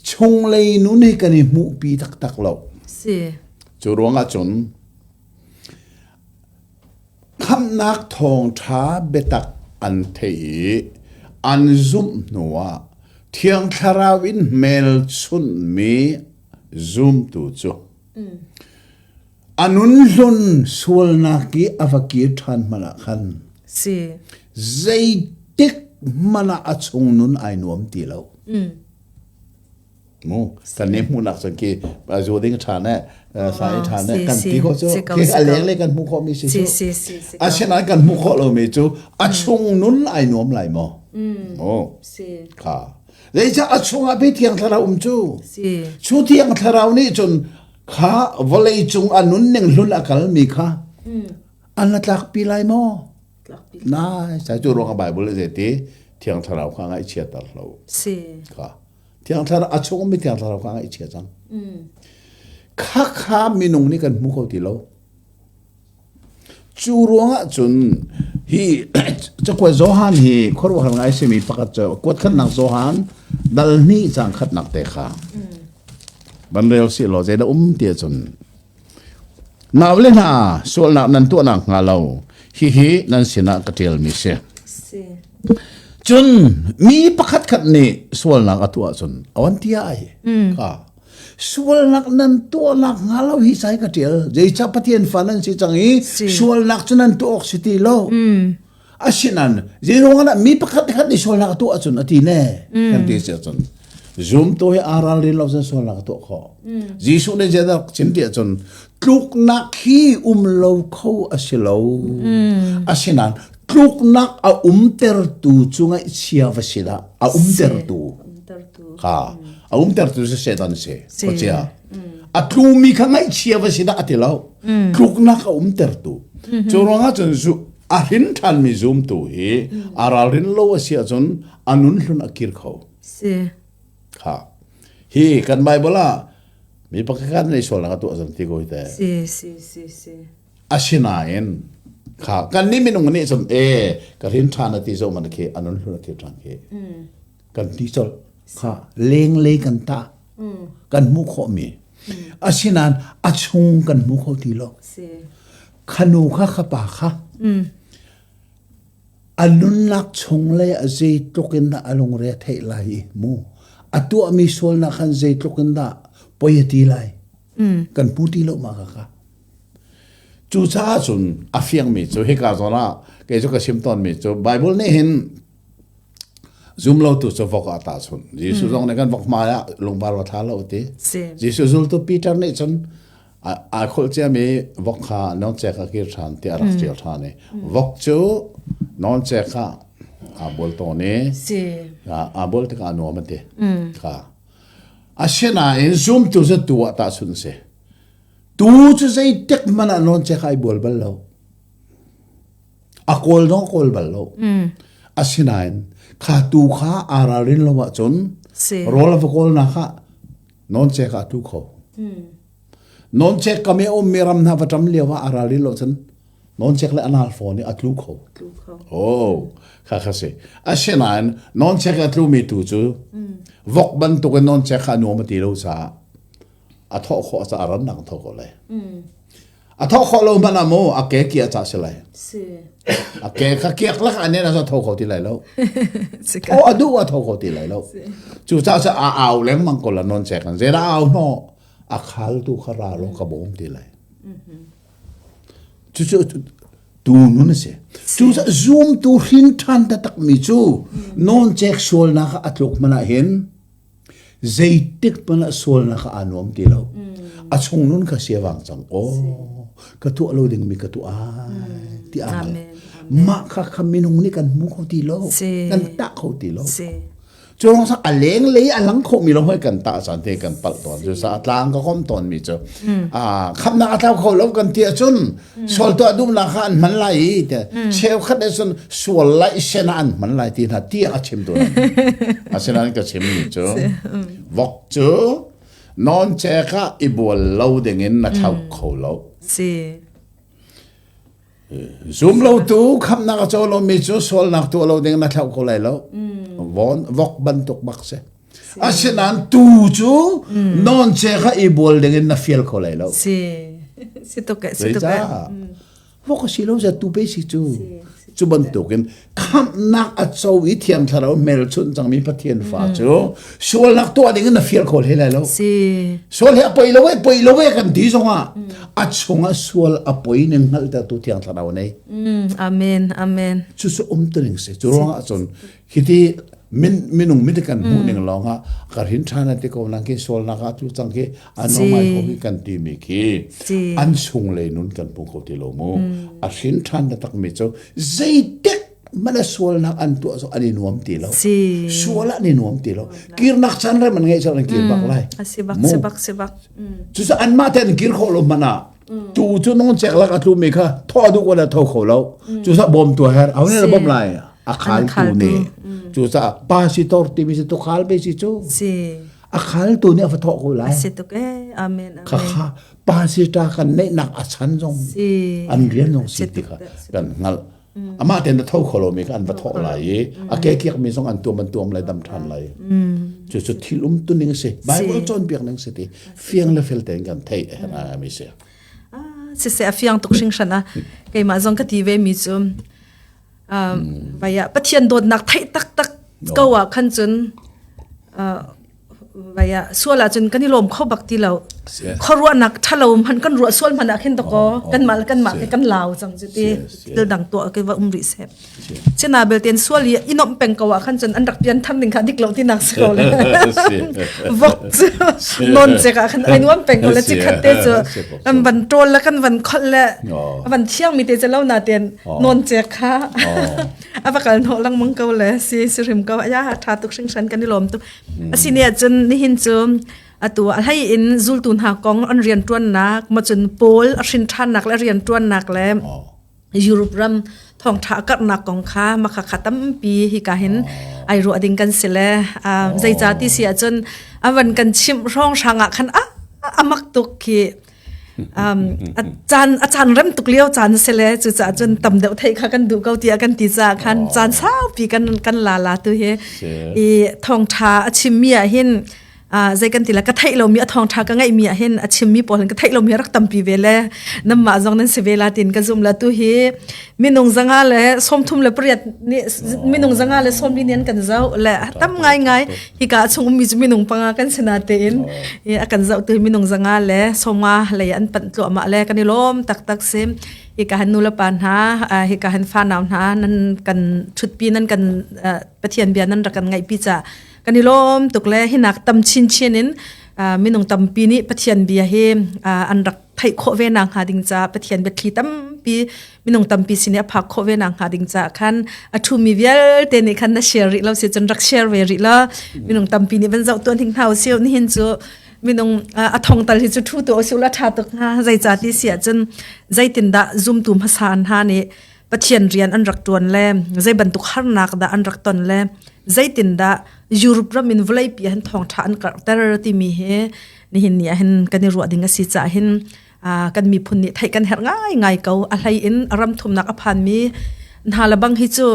chunglei nun hi kan i hmuhpi taktak lo. Si. Cu ruangah cun khamhnak thawngṭha biatak an theih i an zumh hnuah Thiang Thlarau in hmelchunhmi zumtu cu A nun hlun sualnak i a va kir ṭhan hmanh ah khan Si. zeitik hmanh ah a chung nun ai nuam ti lo. Mu kan nih hmuhnak cun khi zu ding ṭhan eh sa i ṭhan eh kan ti ko cu khi a lenglei kan hmuh khawhmi si cu. Asinain kan hmuh khawh lomi cu a chung nun ai nuam lai maw? Mu kha Zeicah a chungah pei Thiang Thlarau um cu? Si. Cu Thiang Thlarau nih cun kha vawlei cung a nunning hlun a kalmi kha an la tlakpi lai maw? Nai, sai cu ruangah Bible zei ti Thiang Thlarau kha ngaihchiater lo. Si. Kha. Thiang Thlarau a chung ummi Thiang Thlarau kha ngaihchia cang. Kha kha minung nih kan hmu kho ti lo. Cu ruangah cun hi cakuat Johan hi khuaruahhar ngai simi pakhat cu kuat khatnak Johan dal hnih cang khatnak te kha. Van rel si law zeidah um ti ahcun Naule hna sualnak nan tuahnak hnga lo hihi nan sinah ka ṭialmi si. Si. Cun mi pakhat khat nih sualnak a tuah ahcun a van ti ai. Kha sualnak nan tuahnak hnga lo hi sai ka ṭial. Zeicah Pathian fa nan si cang i sualnak cu nan tuah awk si ti lo. Asinain zeiruang ah mi pakhat khat nih sualnak a tuah ahcun a ti ne kan ti si ahcun zumtu hi aa ralrin lo cun sualnak a tuah khawh. Jesuh nih zeidah chim ti ahcun tluknak hi um lo kho a si lo. Asinain tluknak a umtertu cu ngaihchia va si dah a umtertu kha a umtertu cu Satan si khuachia a tlumi kha ngaihchia va si dah a ti lo tluknak a umtertu cu ruangah cun a hrin ṭhanmi zumtu hi a ralrin lo a si ahcun a nun hlun a kir kho. Si. Kha. Hi kan Bible ah mi pakhat khat nih sualnak a tuah zan ti ko hi te. Si si si si. Asinain kha kan nih minung nih cun e ka hrin ṭhan a ti zo man khi a nun hlun a kir ṭhan khi. Kan ti colh. Kha lenglei kan tah. Kan hmuh khawhmi. Asinain a chung kan hmu kho ti lo. Si. Kha nu kha kha pa kha a nunnak chung le a zeitluk in dah a lungre a theih lai i mu a tuahmi sualnak khan zeitluk in dah poi a ti lai kan pu ti lo ma ka ka cucaah cun a fiangmi cu hika zawn ah kei cu ka sim tawnmi cu Bible nih hin zum lo tu cu vok ah tahchunh Jesuh zong nih kan vok hmai ah lungvar va thla lo ti Jesuh zultu Peter nih cun Aa kholh ciami vok kha nawncek ah kir ṭhan tiah a rak ṭial ṭhan i vok cu nawncek ah aa bual tawn i aa bual tikah a nuam a ti. Kha. Asinain zumtu cu tuu ah tahchunh a si. Tuu cu zeitik hmanh ah nawncek ah ai bual bal lo. A kawl zong a kawl bal lo. Asinain kha tuu kha aa ralrin lo ahcun rawl a va kawlnak ah Nawncek ah tu kho. Nawncek kam i a ummi ram hna va ṭam lio ah a ral lo cun nawncek le a nal fawn i a tlu kho. Oh, kha kha si. Asinain nawncek a tlumi tu cu vok bantuk in nawncek kha a nuam a ti lo caah a thawh khawh caah a rannak thawh ko lai. A thawh khawh lo hmanh ah mu a ke kiah ca si lai. Si. A ke kha kiak lak ah nen a tho kho ti lai lo. Tho a duh a tho kho ti lai lo. Cu caah cu a au lengmang ko la non chek an zei dah au hno a khal tu kha ra lo ka bawm ti lai. Cu cu tu nun a si. Cu zoom tu hrin than taktak mi cu non chek sualnak a tluk hmanh ah hin Zeitik hmanh ah sualnak kha aa nuam ti lo. A chung nun kha sia vang cang. Aw, ka tuah lo dingmi ka tuah ai ti aa hngal. Mah kha kha minung nih kan hmu kho ti lo. Kan tah kho ti lo. Cu ruang a lenglei a lang khomi lo hoi kan tah caan te kan palh tawn. Cu sa tlang ka kom tawn mi cu. Ah, khamnak a tlau kho lo kan ti ahcun sual tuah duhnak kha an hman lai i te cheukhat nih cun sual lai sen ah an hman lai ti hna tiah a chim tu asinain ka chim mi cu vok cu non cek ah i bual lo ding in na thlauh kho lo si zum lo tu khamnak a co lo mi cu sualnak tuah lo ding na thlauh kho lai lo von vok bantuk bak si Asinain tu cu nawn che kha i bual ding in na fial kho lai lo. Si. Si tuk eh, si tuk eh. Vok a si lo za tu pe si cu. Cu bantukin khamhnak a co i thiang thlarau hmelchunh cangmi Pathian fa cu sualnak tuah ding in na fial kho hlei lai lo. Si. Sual hi a poi lo eh, poi lo eh kan ti zongah a chungah sual a poi ning hngalhtertu thiang thlarau nei. Amen, amen. Cu cu um tuning si. Cu ruangah cun Hiti min minung mit kan hmuh ning lawng ah ka rin ṭhan an ti ko nang khi sualnak ah tu cang khi an ngai ko hi kan ti mi khi an chung lei nun kan hmu kho ti lo mu a hrin ṭhan na tak mi cu zeitik mana sualnak an tuah zo an i nuam ti lo sual an i nuam ti lo kirnak chan rem an ngei chan an kir bak lai si bak si bak si bak cu anmah te an kir kho lo mana Tu cu nong cek lak a tlu mi kha thaw duh ko le tho kho lo. Cu sa bawm tu her. Au ne bawm lai. A khal tu ne. Cu sa pa si tor ti mi si tu khal be si cu. Si. A khal tu ne a fa tho ko lai. Si tuk eh. Amen. Amen. Kha kha pa si ta kan nei nak a chan zong. Si. An rian zong si ti kha kan ngal. Amah tein a tho kho lomi kha an va thawh lai i a ke kiakmi zong an tuam an tuam lai dam ṭhan lai. Cu cu thil umtu ning a si. Bible cawnpiak ning si ti fiang le fel tein kan theih a mi si. Siseh a fiang tuk hringhran a keimah zong ka ti ve mi cu vaya Pathian dawtnak theih taktak ko ah khan cun vaya sual ahcun kan i lawm kho bak ti lo khuaruahnak ṭhalo hmanh kan ruah sual hmanh ah khin dakaw kanmah le kanmah ke kan lau cang cu ti thil dang tuah ke va um rih seh china belte sual i i nomh peng ko ah khan cun an rak pian tham ding kha dik lo ti nak si ko le vok cu non chek ah khan ai nuam peng ko le chikhat te cu an van ṭawl le kan van kholh le van thiang mi te cu lo na ten non chek kha a va kal hnawh lengmang ko le si si hrim ko ya ṭha tuk hringhran kan i lawm tuk asine ahcun nihin cu atu a hlei in zultu hna kong an rian ṭuannak ma cun Paul a hrin ṭhannak le rian ṭuannak le Europe ram thawngṭha karhnak kong kha makha kha tampi hika hin ai ruah ding kan si le zeica ti si ahcun a van kan chimh hrawng hrang ah khan a amak tuk khi a caan a caan rem tuk lio caan si le cucaah cun tam deuh theih kha kan duh ko tiah kan ti caah khan caan saupi kan kan la la tu hi i thawngṭha a chimmi ah hin zei kan ti la ka theih lomi a thawngṭha ka ngeihmi ah hin a chimmi pawl hin ka theih lomi rak tampi ve le namah zong nan si ve la tin ka zum la tu hi minung 138 nih minung 140 nih an kan zoh le tam ngai ngai hika chung ummi cu minung panga kan si na tein a kan zoh tu minung 150 lei an panh tluahmah le kan i lawm taktak si hika han nu le pa hna hika han fanau hna nan kan thutpi nan kan Pathian bia nan rak kan ngaihpi ca kan i lawm tuk le hinak tam chinchin in minung tampi nih Pathian bia hi an rak theih khawh ve nak hnga ding ca Pathian biathli tampi minung tampi sin i a phak khawh ve nak hnga ding ca khan a ṭhumi vialte nih khan na share rih lo si cun rak share ve rih la minung tampi nih van zoh tuan hing hna usih nihin cu minung a thong tal hi cu ṭhu tu usih la ṭha tuk hnga zeica ti si ahcun zeitindah zumtu hmasa an ha nih Pathian rian an rak ṭuan le zei bantuk harnak dah an rak ton le zeitindah Europe ram in vawleipi han thawngṭha an karhter timi hi nihin ni ah hin kan i ruah ding a si caah hin kan miphun nih theih kan herh ngaingai ko. A hlei in ram thumnak a phanmi hna le bang hi cu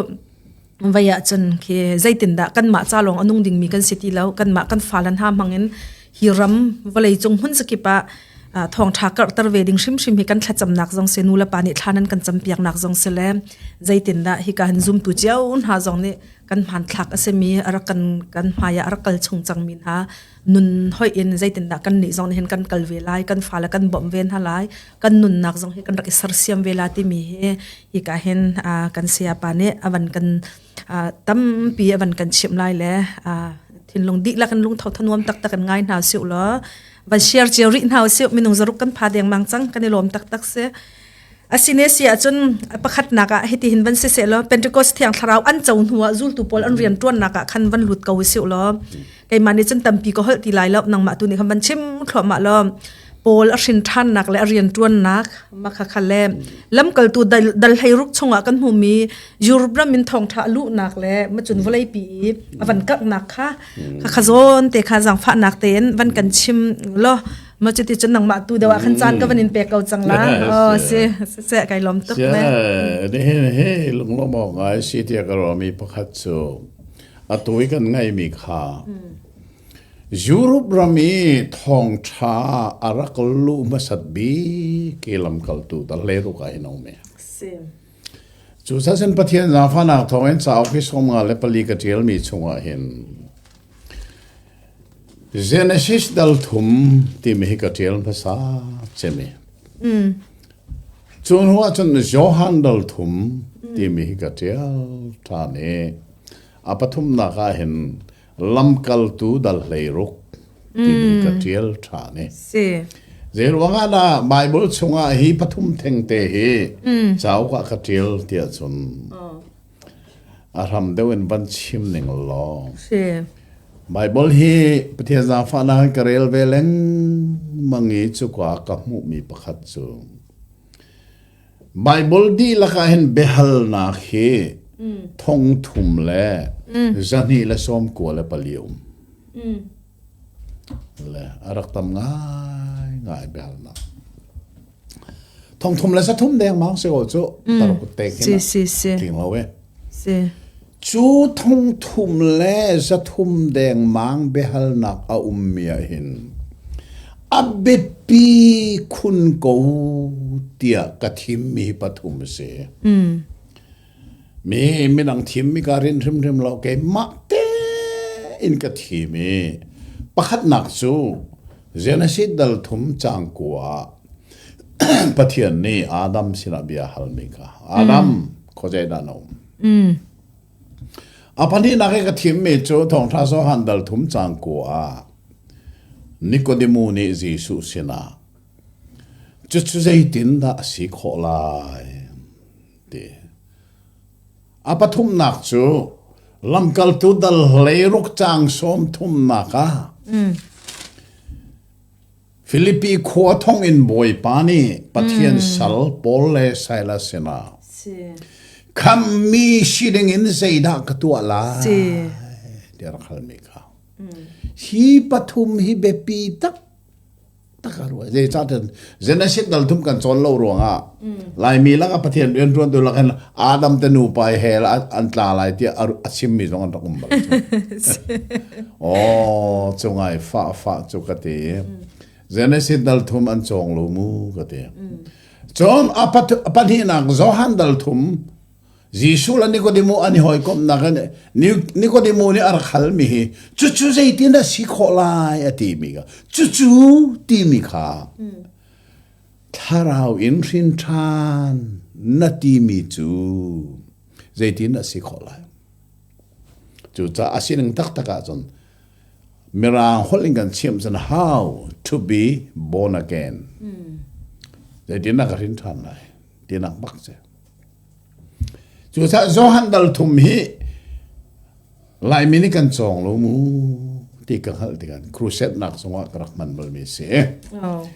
vei ahcun khi zeitindah kanmah ca lawng a nung dingmi kan si ti lo kanmah kan fale hna hmang in hi ram vawlei cung hmun zakip ah thawngṭha karhter ve ding hrimhrim hi kan thlacamnak zong si nu le pa nih thla nan kan campiaknak zong si le zeitindah hika hin zumtu cio hna zong nih kan hmanthlak a simi a rak kan kan hmai ah a rak kal chung cangmi hna nun hoih in zeitindah kan nih zong nih hin kan kal ve lai kan fale kan bawmh ve hna lai kan nunnak zong hi kan rak i sersiam ve la timi hi hika hin kan sayapa nih a van kan tampi a van kan chimh lai le thinlung dihlak in lungtho thanuam taktak in ngai hna siu law van share cio rih hna usih minung zaruk kan pha dengmang cang kan i lawm taktak si asine si ahcun pakhatnak ah hiti hin van si seh law Pentecost thiang thlarau an co hnu ah zultu pawl an rian ṭuannak ah khan van lut ko usih law keimah nih cun tampi ka holh ti lai lo nangmah tu nih khan van chim thluahmah law Paul a hrin ṭhannak le a rian ṭuannak makha kha le lamkaltu dal hleiruk chungah kan hmuhmi Europe ram in thawngṭha luhnak le macun vawleipi i a van karhnak kha kha kha zawn te kha zaangfahnak tein van kan chim law ma cuti cun nangmah tu deuh ah khan caan ka van in pek ko cang la oh si si kai lawm tuk ne nihin hi lunglawm awk ngai si tiah ka ruahmi pakhat cu atu i kan ngeihmi kha Europe ram i thawngṭha a rak luh hmasat bik i lamkaltu dal hlei ruk ah hin a um i. Cu sasin Pathian zaangfahnak thawngin cauk hi 54 ka ṭialmi chungah hin Genesis dal thum timi hi ka ṭial hmasa cemi. Cu hnu ah cun Johan dal thum timi hi ka ṭial ṭhan i a pathumnak ah hin lamkaltu dal 16 timi ka ṭial ṭhan i Si. Zei ruangah dah Bible chungah hi pathum thengte hi cauk ah ka ṭial tiah cun a hram deuh in van chim ning law Si. Bible hi Pathian zaangfahnak in ka rel ve lengmang i cuka ka hmuhmi pakhat cu Bible dihlak ah hin biahalnak hi thong thum le 294 um. Le a rak tam ngaingai biahalnak. Thong thum le 300 dengmang si ko cu. Taruk te khin. Si si si. Tling lo e. Si. Cu 300 le 300 dengmang biahalnak a ummi ah hin a biapi khun ko tiah ka thimmi pathum a si. Mi midang thimmi ka rin hrimhrim lo keimah tein ka thim i pakhatnak cu Genesis dal thum caang kua ah Pathian nih Adam sinah bia halmi kha Adam khuazei dah na um? A pahnihnak i ka thimmi cu Thawngṭha Johan dal thum caang kua ah Nikodemu nih Jesuh sinah cucu zeitindah a si khawh lai ti. A pathumnak cu lamkaltu dal 16 caang sawm thumnak ah Filipi khua thonginn bawipa nih Pathian sal Paul le Silas sinah khammi si dingin zeidah ka tuah lai tiah rak halmi kha. Hi pathum hi biapi taktak a ruah. Zeicahtiah Genesis dal thum kan cawn lo ruangah Laimi lakah Pathian rianṭuantu lakin Adam te nupa hi hell an tla lai tiah a chimmi zong an rak um bal. Oh, cu ngai fah fah cu ka ti. Genesis dal thum an cawng lo mu ka ti. Cun a pahnihnak Johan dal thum Jesuh le Nikodemu an i hawikomhnak in Nikodemu nih a rak halmi hi cucu zeitin a si khawh lai a timi kha cucu timi kha thlarau in hrin ṭhan na timi cu zeitin a si khawh lai cucaah a sining taktak ahcun Mirang holh in kan chim cun how to be born again zeitin na ka hrin ṭhan lai tinak bak si Cucaah Johan dal thum hi Laimi nih kan cawng lo mu ti ka hngalh tikah crusade nak zongah ka rak hman balmi si. Oh.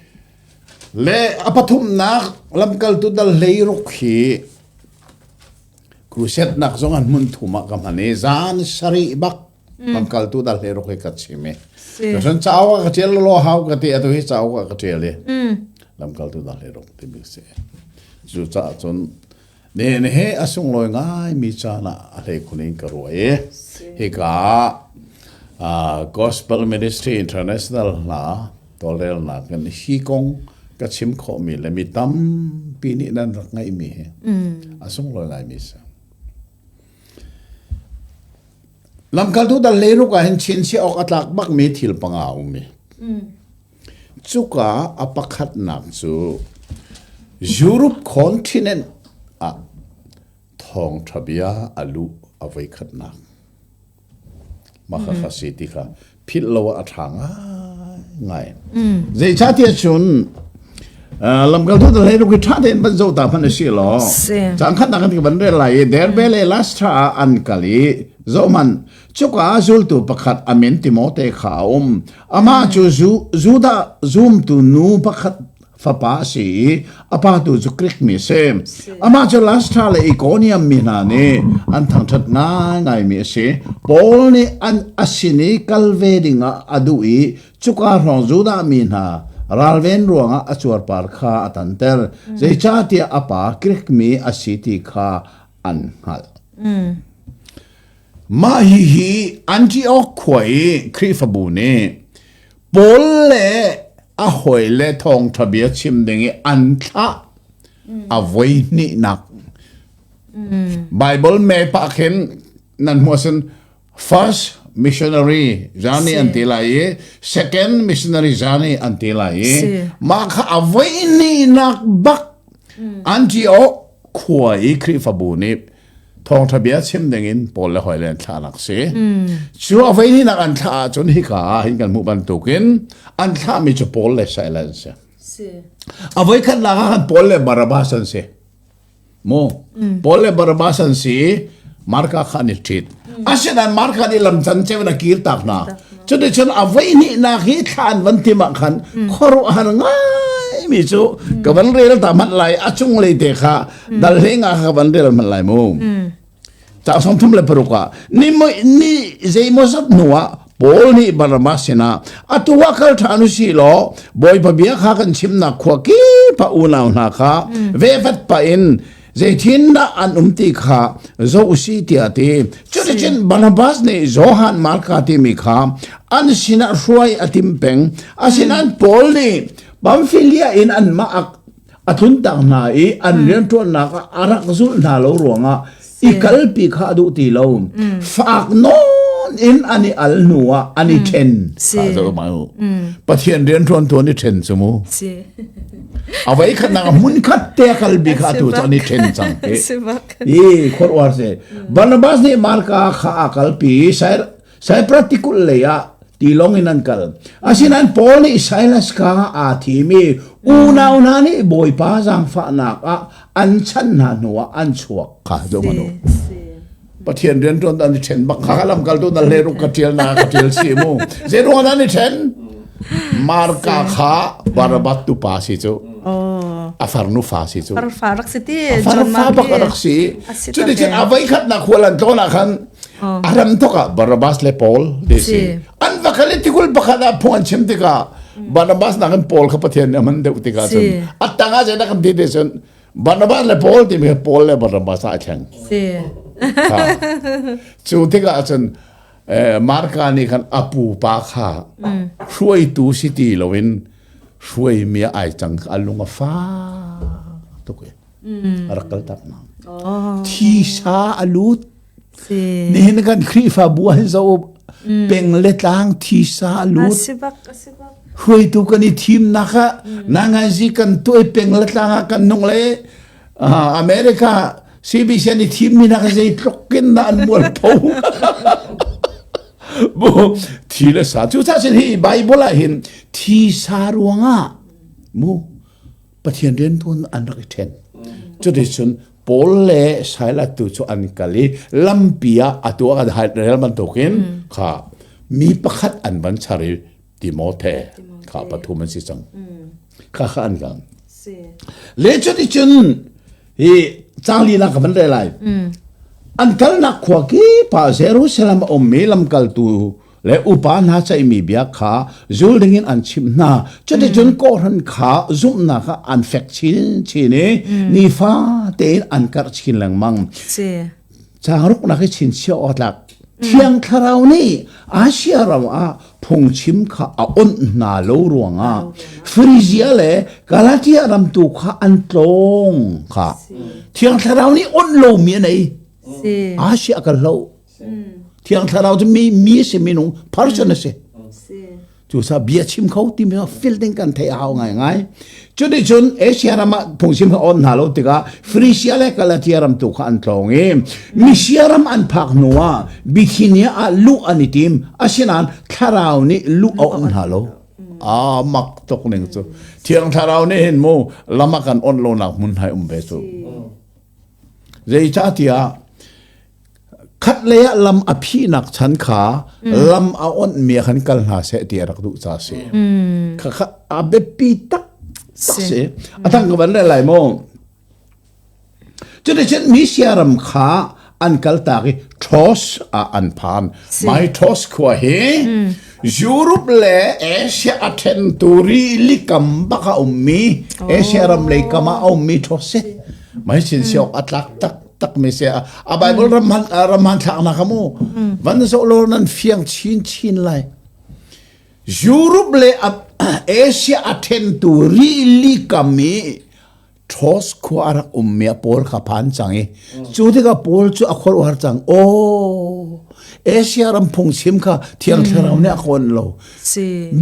Le a pathumnak lamkaltu dal 16 hi crusade nak zong an hmun thum ah ka hman i zan sarih bak lamkaltu dal 16 hi ka chim i. Cun cauk ah ka ṭial lo hau ka ti atu hi cauk ah ka ṭial i lamkaltu dal 16 timi si. Cucaah cun nihin he a sunglawi ngaimi caan ah a hleikhun in ka ruah i hika ah Gospel Ministry International hna tawlrelnak in hi kong ka chim khawhmi le mi tampi nih nan rak ngaihmi hi a sunglawi ngaimi si. Lamkaltu dal 16 ah hin chinchiah awk a tlak bakmi thil panga a um i Cuka a pakhatnak cu Europe continent ah thawngṭha bia a luh a voikhatnak. Mah kha si ti kha philh lo ah a ṭha ngaingai. Zeicahtiah cun lamkaltu dal 16 hi ṭha tein van zoh ta hmanh a si law caan khatnak kan van rel lai i Derbe le Lystra ah an kal i zohhmanh Cuka ah zultu pakhat a min Timote kha a um. Amah cu Judah zumtu nu pakhat fapa a si i a pa tu cu Greek mi a si. Amah cu Lystra le Ikonium mi hna nih an thangṭhat ngaingaimi a si. Paul nih an a sin i kal ve dingah a duh i cuka hrawng Judah mi hna ralven ruangah a cuarpar kha a tanter. Zeicahtiah a pa Greek mi a si ti kha an hngalh. Mah hihi Antioch khua i Khrihfabu nih Paul le a hawile thawngṭha bia chim ding i an thlah a voihnihnak. Bible map ah khin nan hmuh ahcun first missionary journey an ti lai i second missionary journey an ti lai i mah kha a voihnihnak bak Antioch khua i Khrihfabu nih thawngṭha bia chim dingin Paul le hawile an thlahnak si. Cu a voihnihnak an thlah ahcun hika ah hin kan hmuh bantukin an thlahmi cu Paul le Silas an si. A voikhatnak ah khan Paul le Barabbas an si. Mu Paul le Barabbas an si i Marka kha an i ṭhit. Asinain Marka nih lam can ceu in a kir tak hna. Cuticun a voihnihnak hi thla an van tim ah khan khuaruahhar ngaimi cu ka van rel ta hmanh lai a cunglei te kha dal hleng ah ka van rel hmanh lai mu. Ca 36 ah ni ni zeimawzat hnu ah Paul nih Barnabas sinah atu ah kal ṭhan u si law Bawipa bia kha kan chimnak khua kip. pa unau hna kha vevat pa in zeitin dah an um ti kha zoh si tiah ti. Cuticun Barnabas nih Johan Marka timi kha an sinah hruai a tim peng. Asinain Paul nih Pamfilia in anmah a tluntak hna i an rianṭuannak ah a rak zulh hna lo ruangah i kalpi kha a duh ti lo. Faak nawn in an i al hnu ah an i ṭhen. Pathian rianṭuantu an i ṭhen cu mu. A voi khatnak hmun khat te kalbi kha atu cu an i ṭhen cang. I khuaruahhar si. Barnabas nih Marka kha a kalpi i Cyprus tikulh lei ah tilawng in an kal. Asinain Paul nih Silas kha aa thim i unau hna nih Bawipa zaangfahnak ah an chanh hna hnuah an chuak kha zoh hmanh u. Pathian rianṭuan an i ṭhen bak kha lamkaltu na hle ruk ka ṭial na ka ṭial si mu. Zei ruang an i ṭhen? Marka kha Barabbas tupa si cu. A farnu fa si cu. Farfa rak si ti. A farfa bak rak si. Cuticun a voi khatnak khual an tlawn ah khan a ram thok ah Barabbas le Paul ti si. An va kal i tikulh pakhat ah phung an chim tikah Barnabas nakin Paul kha Pathian nih a hman deuh tikah cun a tang ah zeidah kan ti ti cun Barnabas le Paul timi kha Paul le Barnabas ah a thleng. Si. Cu tikah cun Marka nih khan a pupa kha hruaitu si ti loin hruaimi ai cang a lung a fak tuk i a rak kal tak na. Thisa a lut. Nihin kan Khrihfabu ah hin zo peng le tlang thisa a lut. Hruaitu kan i thimnak ah nanganzi kan tuai peng le tlang ah kan nung le America CBC an i thimmi nak zeitluk in dah an mual pho. Bu thi le sa cu ca sin hi Bible ah hin thi sa ruangah mu Pathian riantuan an rak i ṭhen. Cuticun Paul le Silas tu cu an kal i lampi ah atu ah kan rel bantukin kha mi pakhat an van char i Timote kha pathum an si cang. Kha kha an kal. Le cuticun hi cang lila ka van rel lai. An kalnak khua kip ah Jerusalem a ummi lamkaltu le upa hna ceihmi bia kha zul dingin an chimh hna. Cuticun kawhhran kha zumhnak ah an fek chinchin i nifa tein an karh chin lengmang. Caang ruknak hi chinchiah awk tlak. Thiang Thlarau nih Asia ram ah phungchim kha a onh hna lo ruangah Phrygia le Galatia ram tu kha an tlawng kha. Thiang Thlarau nih onh lomi a nei. Asia kal hlo. Thiang Thlarau cu mi mi si minung person a si. Cu sa bia chim kho timi fil ding kan theih a hau ngaingai. Cuticun Asia ram ah phungchim kha on hna lo tikah Frisia le Galatia ram tu kha an tlawng i Misia ram an phak hnu ah Bithynia ah luh an i tim. Asinain thlarau nih luh a on hna lo. Ah mak tuk ning cu. Thiang thlarau nih hin mu lam a kan on lonak hmun hai um ve cu. Zeicahtiah khat lei ah lam a phihnak chan kha lam a onhmi ah khan kal hna seh ti a rak duh ca si. Kha kha a biapi tak tak si. A tang ka van rel lai maw? Cuticun Misia ram kha an kaltak i Troas ah an phan. Mai Troas khua hi Europe le Asia a ṭhentu rili kam bak a ummi Asia ram lei kam ah a ummi Troas si. Mai sin siok a tlak tak tak mi si. A Bible ram han ram han thlak nak mu. Van zo lo nan fiang chin chin lai. Europe le Asia a ṭhentu rili kam i Troas khua a rak ummi ah Paul kha phan cang i cu tikah Paul cu a khuaruahhar cang. Aw, Asia ram phungchim kha Thiang Thlarau nih a ka onh lo.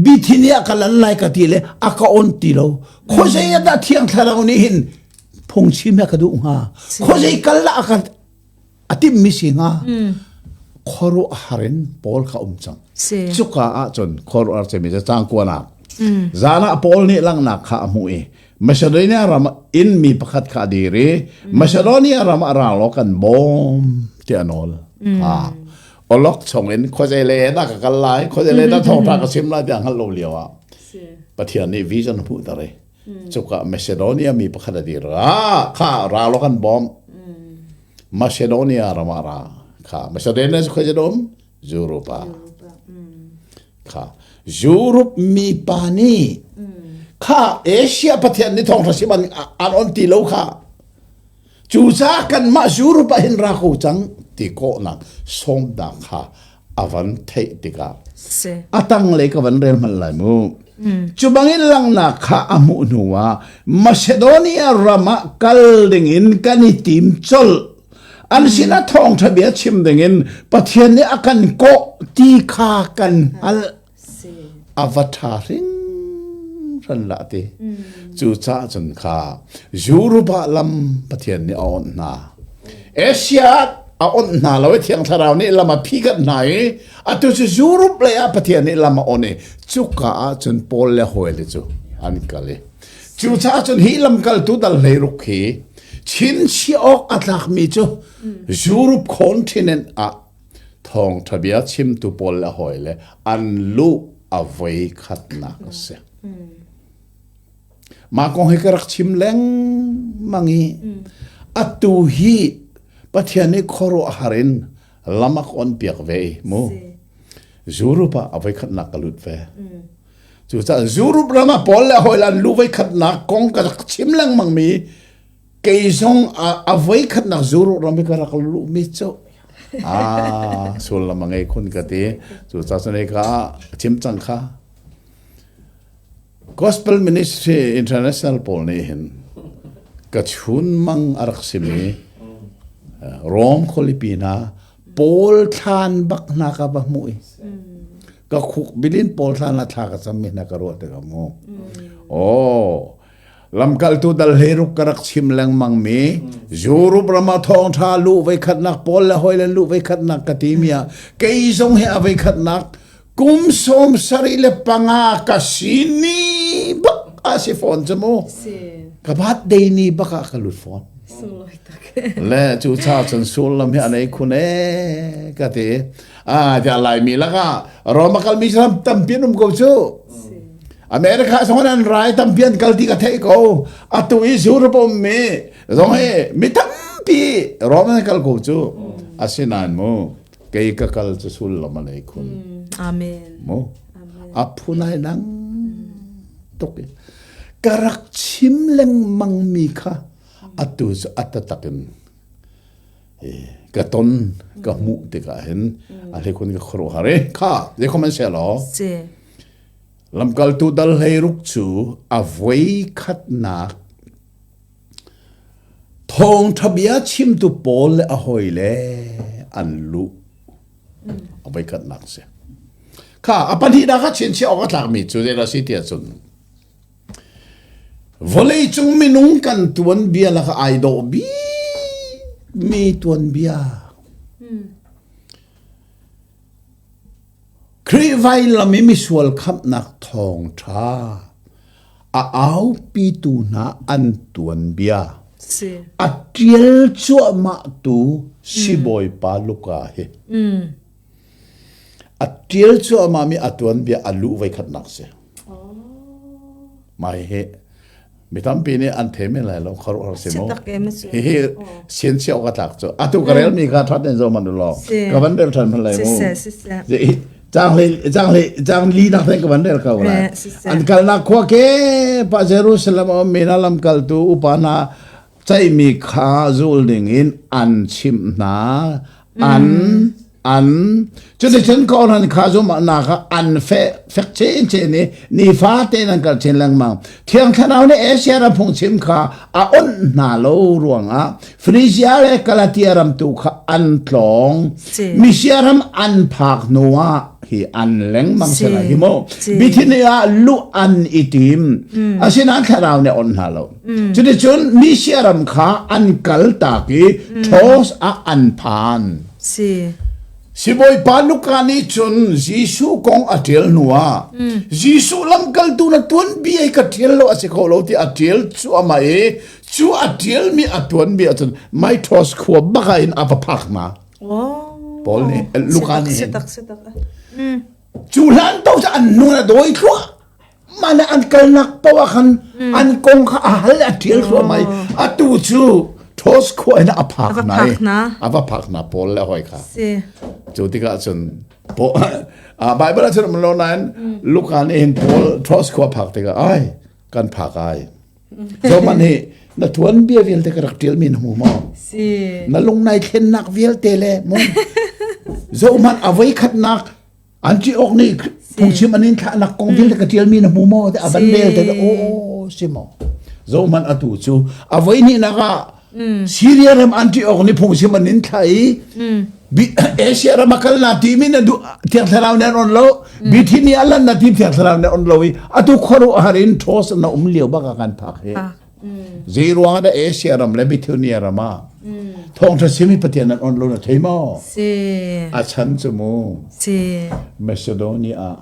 Bithynia ka lan lai ka ti le a ka on ti lo. Khuazei ah dah Thiang Thlarau nih hin phungchim a ka duh hnga? Khuazei kal dah a ka a timhmi si hnga khuaruahhar in Paul kha um cang cuka ah cun khuaruahhar cemi cu cang kuanak zan ah Paul nih langhnak kha a hmuh i Macedonia ram in mi pakhat kha a dir i Macedonia ram ah ra law kan bawm ti a nawl olok chung in khuazei le dah ka kal lai khuazei le dah thawngṭha ka chim lai tiah hngalh lo lio ah Pathian nih vision a hmuhter i Cuka Macedonia mi pakhat a dir. Ah, kha ra law kan bawm. Macedonia ram ah ra. Kha Macedonia cu khoi um? Europe ah. Kha Europe mi pa nih. Kha Asia Pathian nih thawngṭha sim an an on ti lo kha. Cucaah kanmah Europe ah hin ra ko cang ti kawhnak sawmnak kha a van theih tikah a tanglei ka van rel hmanh lai mu. Cu bangin langhnak kha a hmuh hnuah Macedonia ram ah kal dingin kan i tim colh. An sinah thawngṭha bia chim dingin Pathian nih a kan kawh ti kha kan hngalh. A va ṭha hringhran lah ti. Cucaah cun kha Europe ah lam Pathian nih a onh hna. Asia a onh hna lo i Thiang Thlarau nih lam a phikat hna i atu cu Europe lei ah Pathian nih lam a on i cuka ah cun Paul le hawile cu an kal i cucaah cun hi lamkaltu dal hleiruk hi chinchiah awk a tlakmi cu Europe continent ah Thawngṭha bia chimtu pawl le hawile an luh a voi khatnak a si. Mah kong hi ka rak chim lengmang i atu hi Pathian nih khuaruahhar in lam a ka on piak ve i mu. Europe ah a voi khatnak ka lut ve. Cucaah Europe ram ah Paul le hawile an luh voi khatnak kong ka rak chim lengmang mi Kei zong a voi khatnak zuru ram i ka rak luhmi cu ah sullam a ngei khun ka ti. Cucaah cun hika chim cang kha. Gospel Ministry International pawl nih hin ka chunmang a rak simi Rome khualipi hna Paul thlan bak hna ka va hmuh i ka khuk bilin Paul thlan ah thla ka cammi hna ka ruah tikah mu. Oh, Lamkaltu dal hleiruk ka rak chim lengmangmi Europe ram ah thawngṭha luh voikhatnak Paul le hawi le luh voikhatnak ka timi ah kei zong hi a voikhatnak kum 75 ka si ni bak a si fawn cu mu ka birthday ni bak ah ka lut fawn le cu cha cun sullam hi anei khun e ka ti ah tiah laimi lakah Roma kalmi tampi an um ko cu America zong an rai tampi an kal ti ka theih ko. Atu i Europe ummi zong hi mi tampi Rome an kal ko cu. Asinain mu kei ka kal cu sullam a nei khun. Amen. Mu a phunai dang tuk i ka rak chim lengmang mi kha atu cu a taktak in ka ton ka hmuh tikah hin a hlekhun ka khuaruahhar i kha zeikhom an se law Lamkaltu dal 16 cu a voikhatnak thawngṭha bia chimtu pawl le a hawile an luh. A voikhatnak a si. Kha a pahnihnak ah chinchiah awk a tlakmi cu zeidah a si tiah cun vawleicung minung kan tuanbia lakah ai dawh bikmi tuanbia. Khrih vailam i misual khamhnak thawngṭha a aupitu hna an tuanbia a ṭial cuahmahtu sibawipa Luka hi a ṭial cuahmahmi a tuanbia a luh voikhatnak si. Mah hihi mi tampi nih an the men lai lo khuaruahhar si mu. Hihi sian awk a tlak cu. Atu ka rel mi kha that in zo man law. Ka van rel than man lai mu. Cang li cang li nak ka van rel ko lai. An kalnak khua ke pa Jerusalem um mi na lamkaltu upa hna ceihmi kha zul dingin an chimh hna an an cuticun kawhhran kha zumhnak kha an fek fek chinchin i nifate in an kal chin lengmang thiang thlarau nih Asia ram phungchim kha a onh hna lo ruangah Phrygia le Galatia ram tu kha an tlawng Misia ram an phak hnuah hi an lengmang sela hi mu Bithynia ah luh an i tim asinain thlarau nih a onh hna lo Cuticun Misia ram kha an kal tak i Troas ah an phan. Si. Sibawipa Luka nih cun Jesuh kong a ṭial hnuah Jesuh lamkaltu na tuanbia hi ka ṭial lo a si kho lo ti a ṭial cuahmah i cu a ṭialmi a tuanbia ahcun Maithros khua bak ah in a va phak hna. Oh. Paul nih Luka nih hin. Sitak, sitak. Cu hlan to cu an nu na dawi thluah. Mah an kalnak paoh ah khan an kong kha a hal a ṭial thluahmah i atu cu Ṭhos khua in a phak hna i a va phak hna Paul le hawi kha. Cu tikah cun Bible ah cun um lo nain Luka nih hin Paul Ṭhos khua phak tikah ai. Kan phak ai. Zoman hi na tuan bia vialte ka rak tial mi na hmu maw? Si. Na lung nai thlennak vialte le mu. Zohman a voi khatnak Antioch nih phungchim an in thlahnak kong vialte ka tial mi na hmu maw? Te a van rel te o si maw? Zohman atu cu a voi hnihnak ah Syria ram Antioch nih phungchim an in thlah i Asia ram a kal na timi na duh Thiang Thlarau nih an on lo Bithynia lan na ti Thiang Thlarau nih on lo i atu khuaruahhar in ṭhos na um lio bak ah kan phak hi. Zei ruang ah dah Asia ram le Bithynia ram ah thawngṭha chim hi Pathian an on lo na thei maw? Si. A chan cu mu. Si. Macedonia ah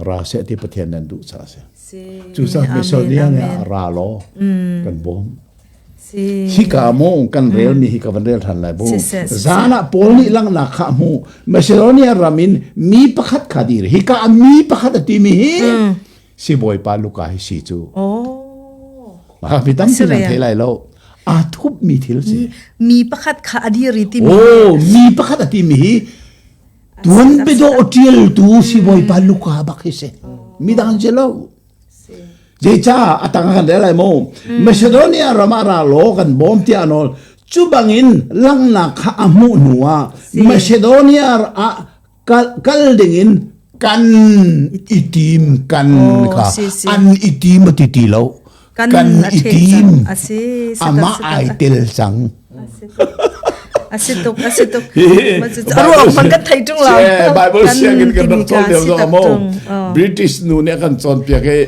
ra seh ti Pathian nan duh caah si. Si. Cucaah Macedonia ah ra law kan bawm. Si. Hika mu kan rel mi hi ka van rel than lai bu. Zan ah Paul nih langhnak kha hmu Macedonia ram in mi pakhat kha dir. Hika mi pakhat a ti mi hi sibawipa Luka hi si cu. Oh. Mi tampi nan thei lai lo. Aa thup mi thil si. Mi pakhat kha a dir i timi. Oh, mi pakhat a ti mi hi tuan bedo tial tu sibawipa Luka bak hi si. Midang si lo. Zeicah a tang kan rel lai mu. Macedonia ram ah ra law kan bawm tiah a nawl. Cu bangin langhnak kha a hmuh hnu ah Macedonia ah kal, kal dingin kan i tim kan kha an i tim ti ti lo kan i tim amah ai tel cang A si tuk, a si tuk. Ruang man kan thei tung lo. Bible sianginn kan rak cawn lio zong mo. British nu nih a kan cawnpiak i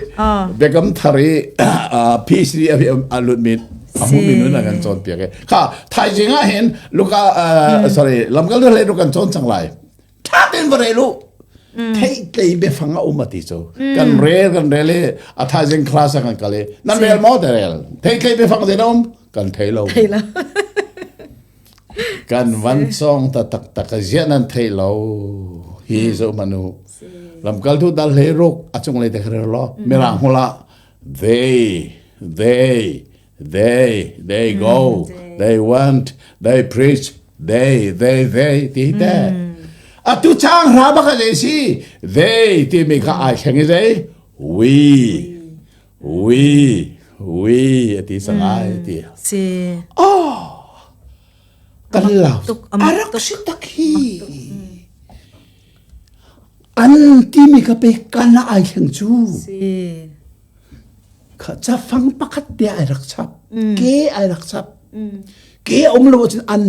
Biakam Thar i PhD a lut mi a hmu mi nun a kan cawnpiak i kha thaizing ah hin Luka sorry lamkal le kan cawn cang lai. Tha tein va rel u. Theihtlei biafang a um a ti cu. Kan rel kan rel i a thaizing class ah kan kal i nan rel maw te rel. Theihtlei biafang zei na um? Kan thei lo. Thei lo. Kan van cawng ta taktak ziah nan thei lo. Hi zo manu. Lamkaltu dal hlei ruk a cunglei te kha rel law mirang hmul ah they they they they go they went they preach they they they ti te atu chang hra bak a zei si they ti mi kha ai thleng i zei we we we ati sangai ti si oh kan lau arak si tak hi an timi ka pe kan ai thleng cu si Kha cafang pakhat te ai rak chap. Ke ai rak chap. Ke um lo ahcun an.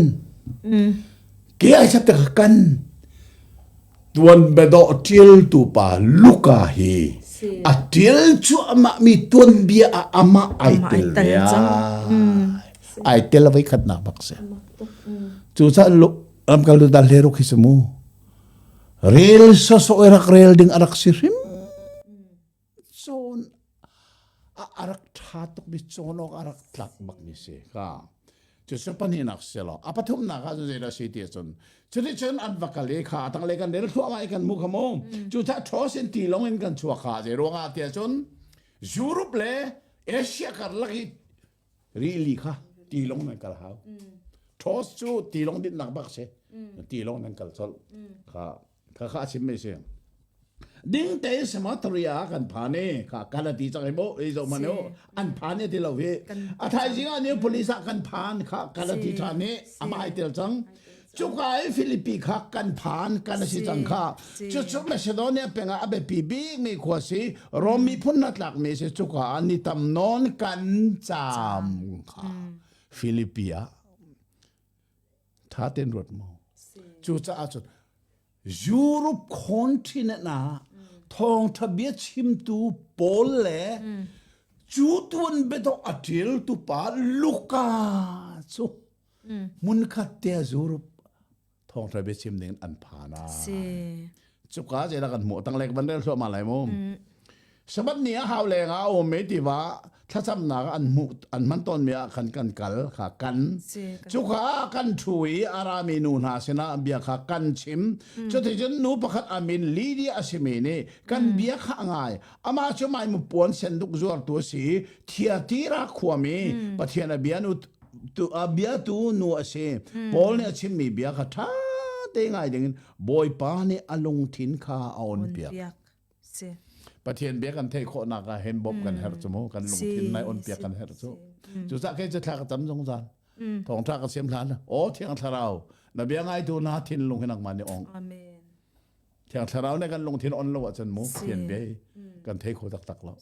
Ke ai chap te kan. Tuan bedawh ṭialtu pa Luka hi a ṭial cuahmah mi tuanbia ah amah ai tel ve ai tel voi khatnak bak si. Cucaah lamkaltu dal he ruk hi si mu. Rel sawsawh i rak rel ding a rak si hrim. Cawn a rak ṭha tukmi cawn awk a rak tlak bakmi si kha. Cucu pahnihnak si lo. A pathumnak ah cun zeidah si ti ahcun cuticun an va kal i kha a tanglei kan rel thluahmah i kan hmu kha mu. Cucaah ṭhaw sin tilawng in kan chuak kha zei ruangah ti ahcun Europe le Asia karlak i rili kha tilawng nan kal hau. Ṭhaws cu tilawng dinhnak bak si. Tilawng nan kal colh. Kha kha kha a chimmi si. Ding tein Samaria kan phan i kha kan ati cang i mu i zoh man u an phan i ti lo hi a thaizing ah New Police ah kan phan kha kan ati than i amah ai tel cang cuka i Philippi kha kan phan kan asi cang kha cucu Macedonia peng ah a biapi bik mi khua si Rom miphun na tlak mi si cuka ah ni tam nawn kan caam kha Philippi ah tha ten ruat mu cucaah cun Europe continent ah thawngtha bia chimtu Paul le cu tuan biadawh a ṭialtu pa Luka cu hmunkhat te Europe thawngtha bia chim ding an phan ah. Cuka zeidah kan hmuh tanglek van rel thluahmah lai mu. Sabbath ni ah hau leng ah a um i tiva thlacamnak an hmuh an hman tawnmi ah khan kan kal kha kan cuka ah kan ṭhu i a rami nu hna sinah bia kha kan chim cuticun nu pakhat a min Lydia a simi nih kan bia kha a ngai amah cu maimu puan senduk zuartu a si Thiatira khuami Pathian a bia nu tu a biatu nu a si Paul nih a chimmi bia kha ṭha te ngai dingin Bawipa nih a lungthin kha a on piak Si. Pathian bia kan theih khawhnak ah hin bawmh kan herh cu mu kan lungthin nai on piak kan herh cu. Cucaah kei cu thla ka cam zungzal. Thawngtha ka siam hlan. Aw Thiang Thlarau na bia ngaitu na thinlung hi nangmah nih ong. Amen. Thiang Thlarau nih kan lungthin on lo ahcun mu Pathian bia hi kan thei kho taktak lo.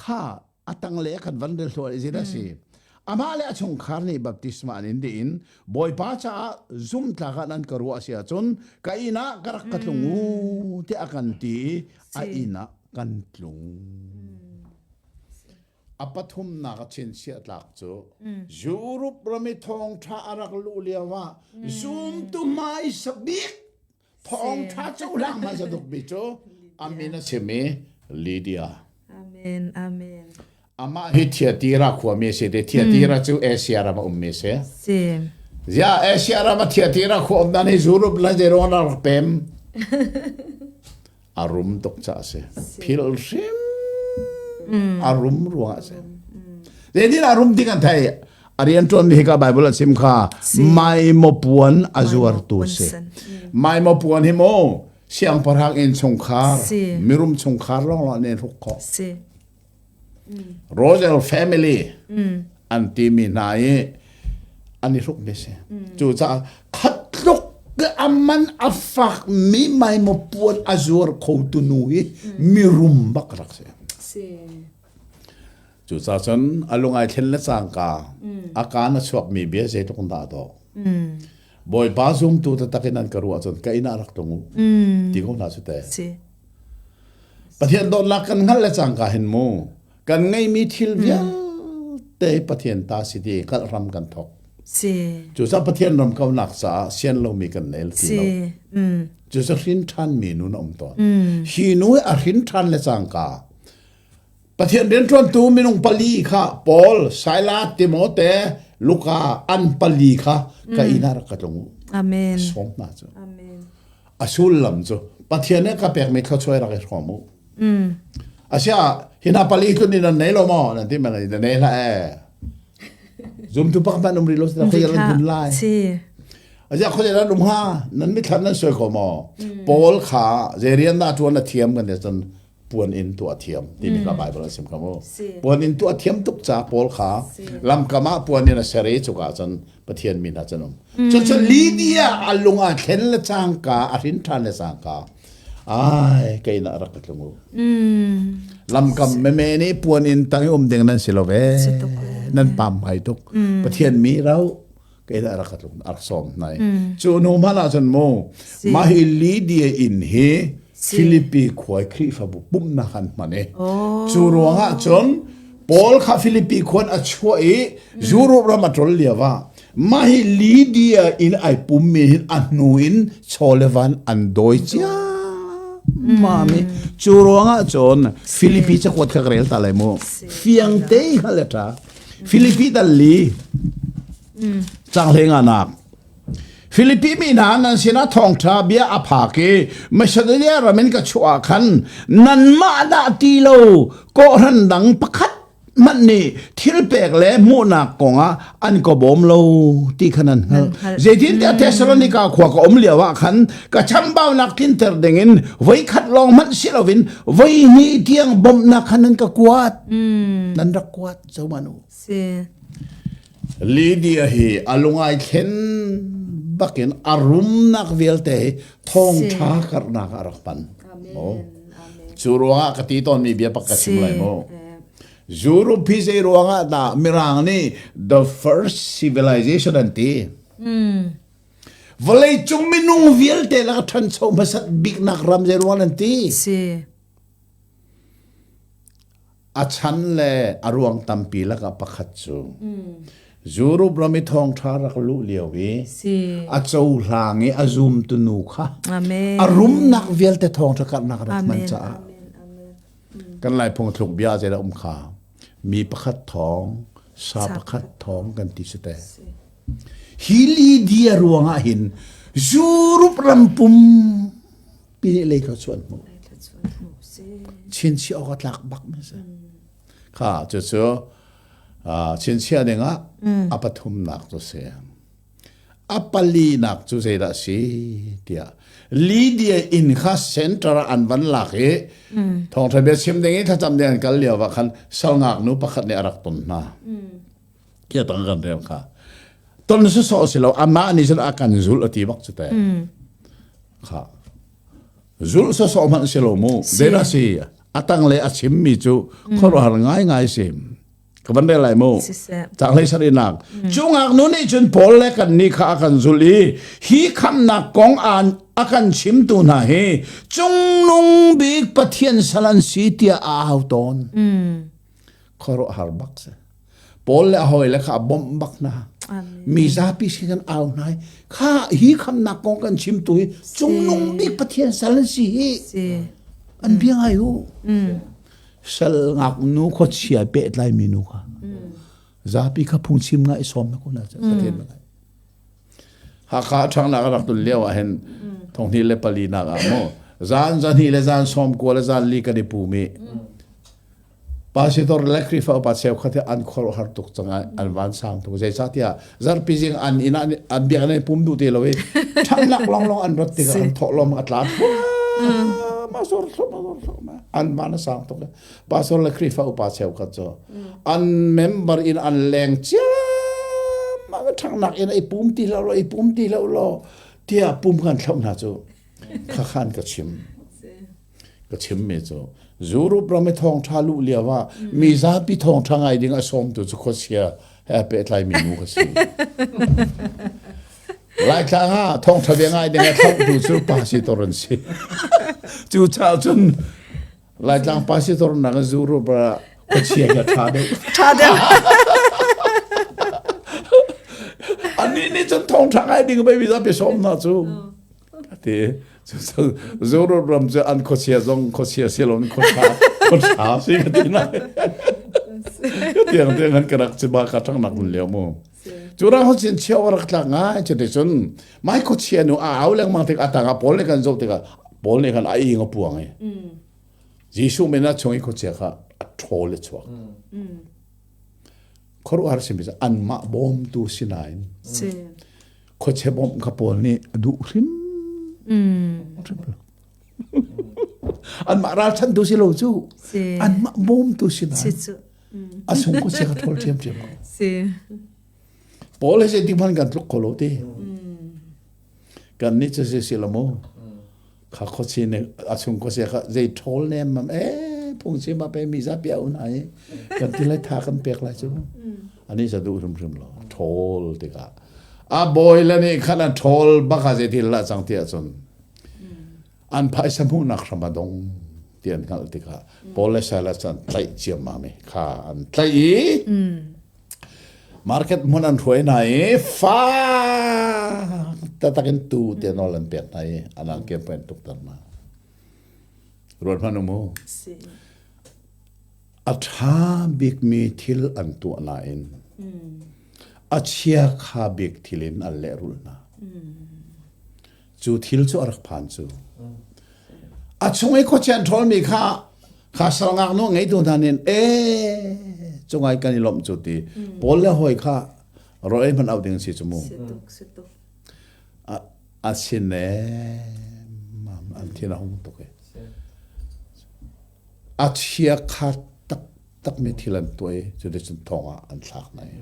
Kha a tangle kan van rel hluan izin a si. Amah le a chungkhar nih baptisma an in dih in Bawipa caah zumtlak ah nan ka ruah si ahcun ka inn ah ka rak ka tlung u tiah a kan ti i a inn ah kan tlung. A pathumnak a chinchiah tlak cu Europe ram i thawngṭha a rak luh lio ah zumtu hmaisa bik thawngṭha cohlang hmasa tuk mi cu a min a chim i Lydia. Amen. Amen. Amah hi Thiatira khuami a si te. Thiatira cu Asia ram a ummi a si. Si. Zia Asia ram a Thiatira khua um dan hi Europe la zeruang rak pem. A rum tuk ca a si. Phil hrim a rum ruang a si. Zeitin a rum ding an thei. A rian ṭuan mi hi ka Bible an sim kha maimaw puan a zuartu si. Maimaw puan hi mu siangpahrang inn chungkhar mirum chungkhar lawng lawng an hruk khawh. Royal family an timi hna i an i hruk mi si. Cucaah khatluk a man a fak mi maimaw puan a zuar kho tu nu hi mirum bak rak si. Cucaah cun a lung ai thlen le cangka a kaan a chuakmi bia zeitluk in dah a dawh. Bawipa zumtu taktak in an ka ruah cun ka inn ah rak tlung u ti ko hna su te. Pathian dawtnak kan hngalh le cangka hin mu kan ngeimi thil vialte Pathian ta si ti hngalh hram kan thok. Si. Cucaah Pathian ram kaunak caah sian lomi kan nel ti lo. Cucu hrin ṭhanmi nu na um tawn. Hi nu a hrin ṭhan le cangka Pathian rianṭuantu minung pali kha Paul, Silas, Timote, Luka an pali kha ka inn ah rak ka tlung u. Amen. Sawm hna cu. Amen. A sullam cu Pathian nih ka pekmi thluachuah rak i hrawm u. Asia hi hna pali tlun in nan nei lo maw? Nan ti man nan nei hlah ee. Zumtu pakhat nan um rih lo si khoi nan tlun lai. Si. Asia khoi nan um ha nan mithlam nan soi ko maw? Paul kha zei rian dah ṭuan na thiam kan ti cun puan in tuah thiam timi kha Bible an sim kha mu. Puan in tuah thiam tuk ca Paul kha lamkam ah puan in a ser i cuka cun Pathian mi hna cun um. Cucu Lydia a lung a thlen le cangka a hrin ṭhan le cangka ai kei na rak ka tlung u. Lamkam meme nih puan in tang i um ding nan si lo ve. Nan pam hai tuk. Pathian mi rau kei dah rak tlung rak sawm hnai cu nu hmanh ah cun mu mah hi Lydia inn hi Philippi khua Khrihfabu pumhnak an hman i cu ruangah cun Paul kha Philippi khuan a chuah i Europe ram a ṭol lio ah mah hi Lydia in ai pummi hin a hnu in chaw le van an dawi cia mami cu ruangah cun Philippi cakuat kha ka rel ta lai mu fiang te kha le ṭha Philippi dal li Canghlei nganak Filipi mi hna nan sinah thawngṭha bia a phak i Macedonia ram in ka chuah ah khan nanmah dah ti lo kawhhran dang pakhat hmanh nih thil pek le hmuhnak kongah an ka bawm lo ti kha nan hngalh. Zeitintiah Thessalonika khua ka um lio ah khan ka chambaunak tlinter dingin voikhat lawng hmanh si loin voihnih tiang bawmhnak kha nan ka kuat. Nan rak kuat zohmanh u. Si. Lydia hi a lungai thlen bakin a rumnak vialte hi thawngṭha karhnak ah a rak hman. Cu ruangah ka ti tawnmi bia pak ka chim lai mu. Europe hi zei ruangah dah Mirang nih the first civilization an ti. Vawleicung minung vialte lak ṭhancho hmasat biknak ram zei ruang an ti. Si. A chan le a ruang tampi lakah pakhat cu Europe ram i thawngṭha rak luh lio i a cohlang i a zumtu nu kha a rumnak vialte thawngṭha karhnak rak hman caah kan Lai phungthluk bia zeidah um kha mi pakhat thawng sa pakhat thawng kan ti si te hi Lydia ruangah hin Europe ram pum pi nih lei thluachuah an hmuh. Chinchiah awk a tlak bak mi si. Kha cucu chinchiah ding ah a pathumnak cu si. A palinak cu zeidah a si tiah Lydia inn kha center ah an van lak i thawngṭha bia chim ding i thlacam ding an kal lio ah khan sal ngaknu pakhat nih a rak ton hna. Kia tang kan rel kha. Ton sawsawh si lo amah nih cun a kan zulh a ti bak cu te. Kha. Zulh sawsawh hmanh si lo mu. Zeidah si? A tang le a chimmi cu khuaruahhar ngaingai si. Ka van rel lai mu. Cang hlei sarihnak. Cu ngaknu nih cun Paul le kan nih kha a kan zulh i hi khamnak kong an a kan chimtu hna hi cungnung bik Pathian sal an si tiah a au tawn. Khuaruahhar bak si. Paul le a hawile kha a bawmh bak hna. Mi zapi sin kan au hna i kha hi khamnak kong kan chimtu hi cungnung bik Pathian sal an si hi. An bia ngai u. Sal ngaknu khuachia pehtlai mi nu kha zapi kha phungchim ngai sawm na ko na Pathian ngai. Hakha ṭhangnak a rak tun lio ah hin thonghnih le pali nak ah mu zan zan le zan sawm kua le zan li kan i pum i Pastor le Khrihfa upa cheukhat hi an khuaruahhar tuk cang an van sang tuk zeicahtiah zarhpi zing an inn ah an biakinn an pum duh ti lo i ṭhatnak lawnglawng an rat tikah an thawhlawm a tla ma zor thluahmah zor thluahmah an van a sang tuk pastor le Khrihfa upa cheukhat cu an member in an leng ciammam ṭhangnak in i pum ti lo i pum ti lo law tiah pum kan thlauh hna cu kha khan ka chim Ka chimmi cu Europe ram i thawngṭha luh lio ah mi zapi thawngṭha ngai ding a sawmtu cu khuachia he a pehtlaimi nu ka si. Laitlang ah thawngṭha bia ngai ding a thlauhtu cu pasitor an si. Cucaah cun Laitlang pasitor nak in Europe ah khuachia hi a ṭha deuh. Ṭha deuh. Anih nih cun thawngṭha ngai ding pei mi zapi sawm hna cu. Ti Zorot ram cu an khuachia zong khuachia si lo khuaṭha khuaṭha si ka ti nai. Ka tiang tiang an ka rak ci ba ka ṭang nak lio mu. Cu rang ho chin chio rak tlak ngai cu ti cun mai khuachia nu a au lengmang tik atang ah Paul nih kan zoh tikah Paul nih khan a ing a puang i Jesuh min ah chung i khuachia kha a ṭhawl i chuak. Khuaruahhar simi cu anmah bawmtu si nain khuachia bawmh kha Paul nih a duh hrim. Hrim lo. Anmah ralchantu si lo cu. Anmah bawmtu si nain a sung khuachia kha ṭhawl ṭhiamṭhiam ko. Paul he zeitik hmanh kan tluk kho lo ti. Kan nih cu si si lo mu. Kha khuachi nih a chung khuasia kha zei ṭhawl nem mam e phungchim ah pe mi zapi a un ai kan ti lai tha kan pek lai cu. Ani sa duh hrimhrim lo. Ṭhawl tikah a bawi le nih khan a ṭhawl bak ah zei thil lah cang ti ahcun an phaisa hmuhnak hram a dong ti an hngalh tikah Paul le Silas an tlaih ciammam i kha an tlaih i Market hmun an hruai hna i fak taktak in tu te nawl an pek hna i an angki an pen tukter hna. Ruat hmanh u mu. A ṭha bikmi thil an tuah nain a chia kha bik thil in an lehrulh hna. Cu thil cu a rak phan cu. A chung i khuachia an ṭhawlmi kha kha sal ngaknu a ngeitu hna nih e cungai kan i lawmh cu ti Paul le hawi kha rawl ei hmanh auh ding si cu mu. A sin e an thin a hung tuk i. A chia kha taktakmi thil an tuah i cuticun thong ah an thlak hna i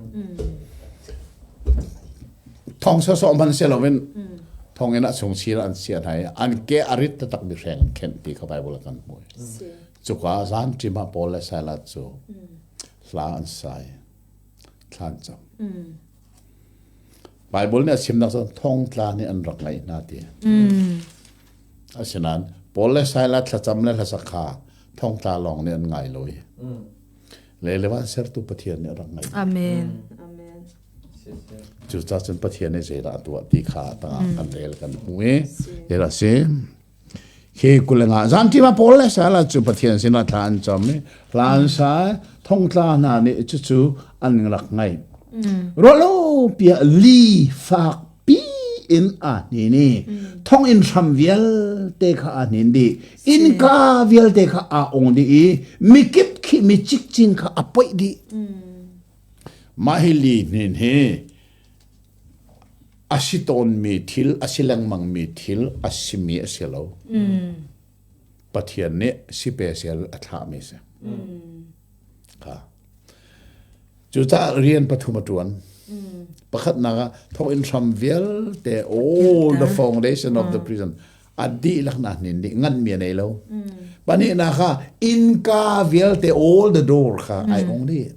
thong sawsawh hmanh si loin thonginn ah chungchir an chiah hna i an ke a rit taktakmi hreng an khenh ti kha Bible ah kan hmuh cuka zan ṭim ah Paul le Silas cu hla an sai thla an cam Bible nih a chimnak cu thongtla nih an rak ngaih hna ti Asinain Paul le Silas thlacam le hlasak kha thongtla lawng nih an ngai lo i le le van sertu Pathian nih a rak ngaih. Amen. Amen. Cucaah cun Pathian nih zeidah a tuah ti kha tangah kan rel kan hmu i zeidah si khi kulenga zanṭim ah Paul le Silas cu Pathian sinah thla an cam i hla an sa thongtla hna nih cucu an rak ngaih. Ruahlo piah li fak pi in aa hnin i thonginn hram vialte kha aa hnin dih innka vialte kha aa ong dih i mikip khi mi cikcin kha a poih dih mah hi li hnin hi. A si tawnmi thil, a si lengmangmi thil a simi a si lo. Pathian nih sipesial a thlahmi si. Kha. Cucaah rian pathum a ṭuan. Pakhatnak ah thonginn hram vialte all the foundation of the prison a dihlak nak nin nih nganmi a nei lo. Pahnihnak ah innka vialte all the door kha ai ong dih.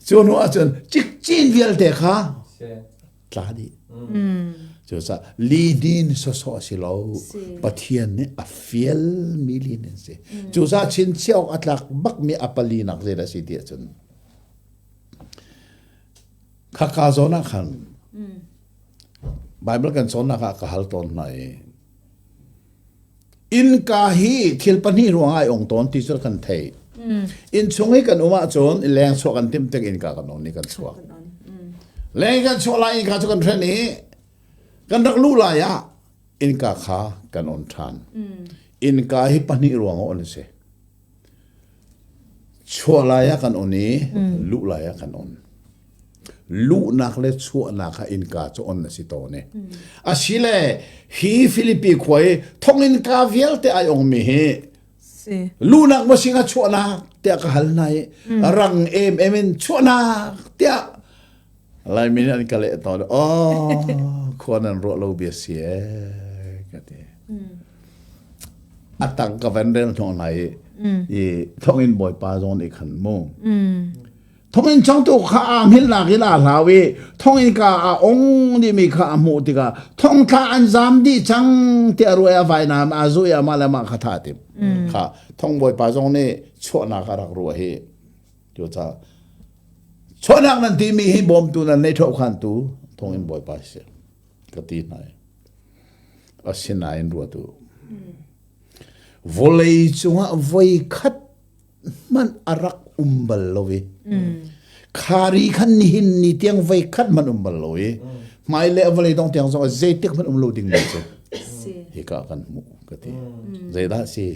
Cu hnu ahcun cikcin vialte kha tla dih. Cucaah lihnin sawsawh a si lo. Pathian nih a fialmi lihnin si. Cucaah chinchiah awk a tlak bakmi a palinak zeidah a si ti ahcun khaka zawn ah khan Bible kan cawnnak ah ka hal tawn hna i innka hi thil pahnih ruang ai ong tawn ti cu kan thei. Inn chung i kan um ahcun leng chuah kan timh tik innka kan on i kan chuak. Leng kan chuah lai innka cu kan hren i kan rak luh lai ah innka kha kan on ṭhan. Innka hi pahnih ruang ah on a si. Chuah lai ah kan on i luh lai ah kan on. Luhnak le chuahnak ah innka cu on a si tawn i. Asile hi Filipi khua i thonginn ka vialte ai ongmi hi luhnak maw singa chuahnak tiah ka hal hna i rang em em in chuahnak tiah Laimi nih an ka leh tawn. Oh, khua nan ruah lo bia si ee ka ti. A tang ka van rel hnawh hna i i thonginn bawipa zong nih khan mu. Thonginn changtu kha aa hngilhnak in aa hlau i thonginn ka a ong dihmi kha a hmuh tikah thongthla an zam dih cang tiah ruah i a vainam aa zuh i amah le amah kha thah a timh. Kha thong bawipa zong nih chuahnak a rak ruah hi. Cucaah chuahnak nan timi hi bawmtu nan nei ṭhohkhantu thonginn bawipa si ka ti hna i asinain ruat u. Vawlei cungah voi khat hmanh a rak um bal lo i khari khan nihin ni tiang voi khat hmanh um bal lo i hmai le vawlei dong tiang zong zeitik hmanh um lo ding mi cu hika kan hmuh ka ti. Zeidah si?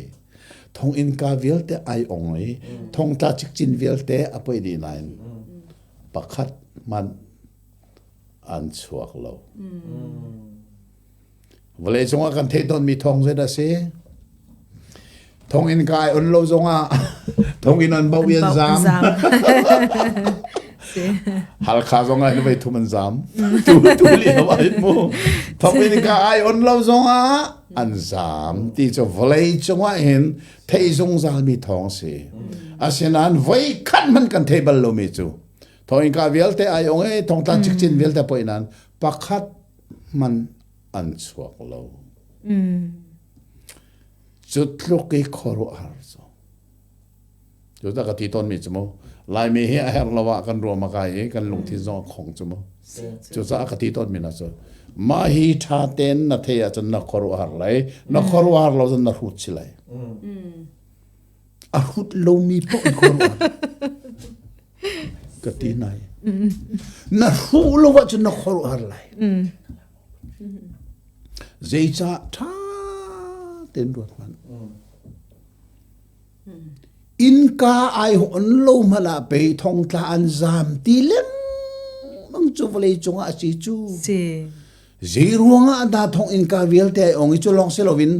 Thonginn ka vialte ai ong i thongtla cikcin vialte a poi dih nain pakhat hmanh an chuak lo. Vawlei cungah kan theih tawnmi thawng zeidah a si? Thonginn ka ai on lo zongah thonginn an bauh i an zaam. Halkha zongah hin voi thum an zaam. Tu tu lio ah hin mu. Thonginn ka ai on lo zongah an zaam ti cu vawlei cungah hin theih zungzalmi thawng si. Asinain voi khat hmanh kan thei bal lomi cu thonginn ka vialte ai ong i thongtla cikcin vialte poi nan pakhat hman an chuak lo. Cu tluk i khuaruahhar cu. Cu ta ka ti tawnmi cu mu. Laimi hi a herh lo ah kan ruam a kai i kan lungthin zong a khong cu mu. Cucaah ka ti tawnmi na cu mah hi ṭha tein na thei ahcun na khuaruahhar lai, na khuaruahhar lo cun na hrut si lai. A hrut lomi paoh in khuaruahhar. Ka ti nai. Na hruh lo ahcun na khuaruahhar lai. Zeicah ṭha tein ruat hmanh. Innka ai on lo hmanh ah pei thongtla an zaam ti lengmang cu vawlei cungah a si cu. Si. Zei ruangah dah thong innka vialte ai ong i cu lawng si loin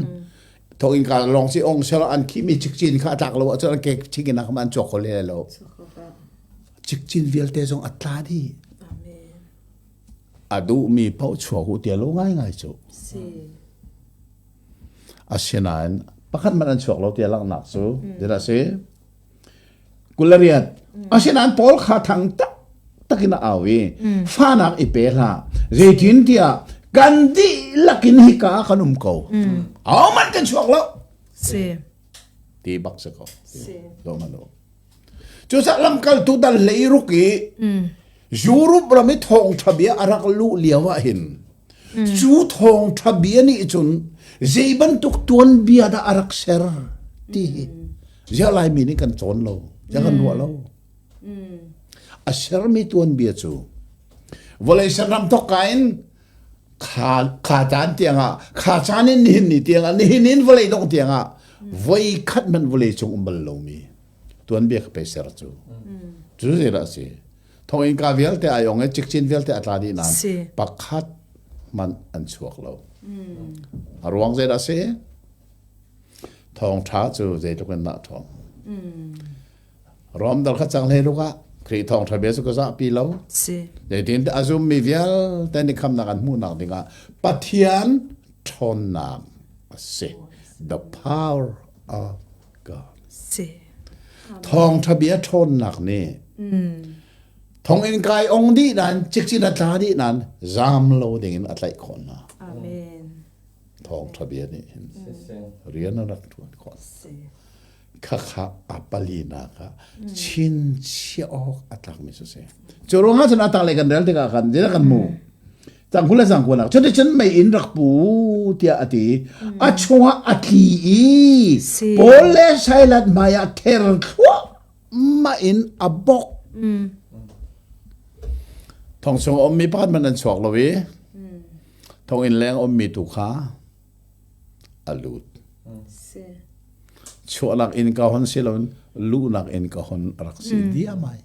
thong innka lawng si ong selaw an khihmi cikcin kha a tlak lo ahcun an ke chingin ah an chuak kho le lo. Cikcin vialte zong a tla dih. A duhmi paoh chuak u tia lo ngaingai cu. Si. Asinain pakhat hmanh an chuak lo tiah langhnak cu zeidah a si? 28. Asinain Paul kha thang taktak in a au i fahnak i pe hlah. Zeitin tiah kan dihlak in hika ah kan um ko. Ahohmanh kan chuak lo. Si. Ti bak si ko. Si. Cucaah lamkaltu dal hleiruk i Europe ram i thawngṭha bia a rak luh lio ah hin cu thawngṭha bia nih cun zei bantuk tuanbia dah a rak ser ti hi ziah Laimi nih kan cawn lo, ziah kan ruah lo. A sermi tuanbia cu vawlei ser ram thawk ka in kha kha caan tiangah kha caan in nihin ni tiangah nihin in vawlei dongh tiangah voi khat hmanh vawlei cung um bal lomi tuanbia ka pe ser cu cu zeidah a si thonginn ka vialte ai ong i cikcin vialte a tla dih nain pakhat hmanh an chuak lo. A ruang zeidah a si? Thawngṭha cu zeitluk in dah ṭhawng. Rom dal kha cang hlei ruk ah Khrih thawngṭha bia cu ka zahpi lo. Si. Zeitin a zummi vialte nih khamnak an hmuhnak dingah Pathian ṭhawnnak a si. The power of God. Si. Thawngṭha bia ṭhawnnak nih thonginn kai ong dih nan cikcin a tla dih nan zam lo dingin a tlaih khawh hna. Amen. Thawngṭha bia nih hin rian a rak ṭuan khawh. Khakha a palinak ah chinchiah awk a tlakmi cu si. Cu ruangah cun a tanglei kan rel tikah khan zeidah kan hmu? Cang kul le cang kuanak. Cuticun mei in rak pu tiah a ti. A chungah a tli i Paul le Silas hmaiah ther thluahmah in a bok. Thong chung a ummi pakhat hmanh an chuak lo i thonginn leng a ummi tu kha a lut. Chuahnak inn ka hon si loin luhnak inn ka hon a rak si diam ai.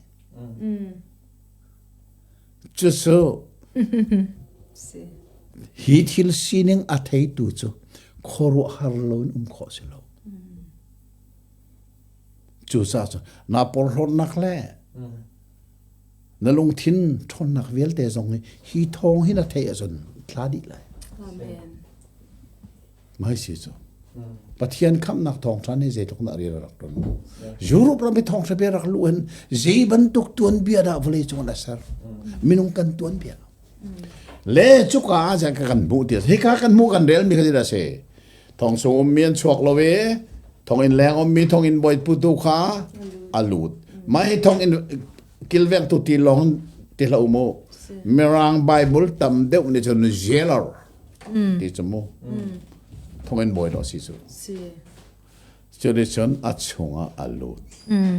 Cucu hi thil sining a theitu cu khuaruahhar loin um khawh si lo. Cucaah cun naa porhlawtnak le na lungthin ṭhawnnak vialte zong hi hi thawng hi na theih ahcun tla dih lai. Amen. Mai si cu. Pathian khamhnak thawngṭha nih zeitluk dah rian a rak ṭuan. Europe ram i thawngṭha bia rak luh in zei bantuk tuanbia dah vawlei cung a ser. Minung kan tuanbia. Le cuka ah kan kan hmuh ti hika kan hmuh kan rel mi kha ti si. Thong sung ummi an chuak lo i thonginn leng ummi thonginn bawi putu kha a lut. Mah hi thonginn kilvengtu ti lawng ti hlah u mu. Mirang Bible tam deuh nih cun jailer ti cu mu. Thonginn bawi dawh si cu. Cuticun a chungah a lut.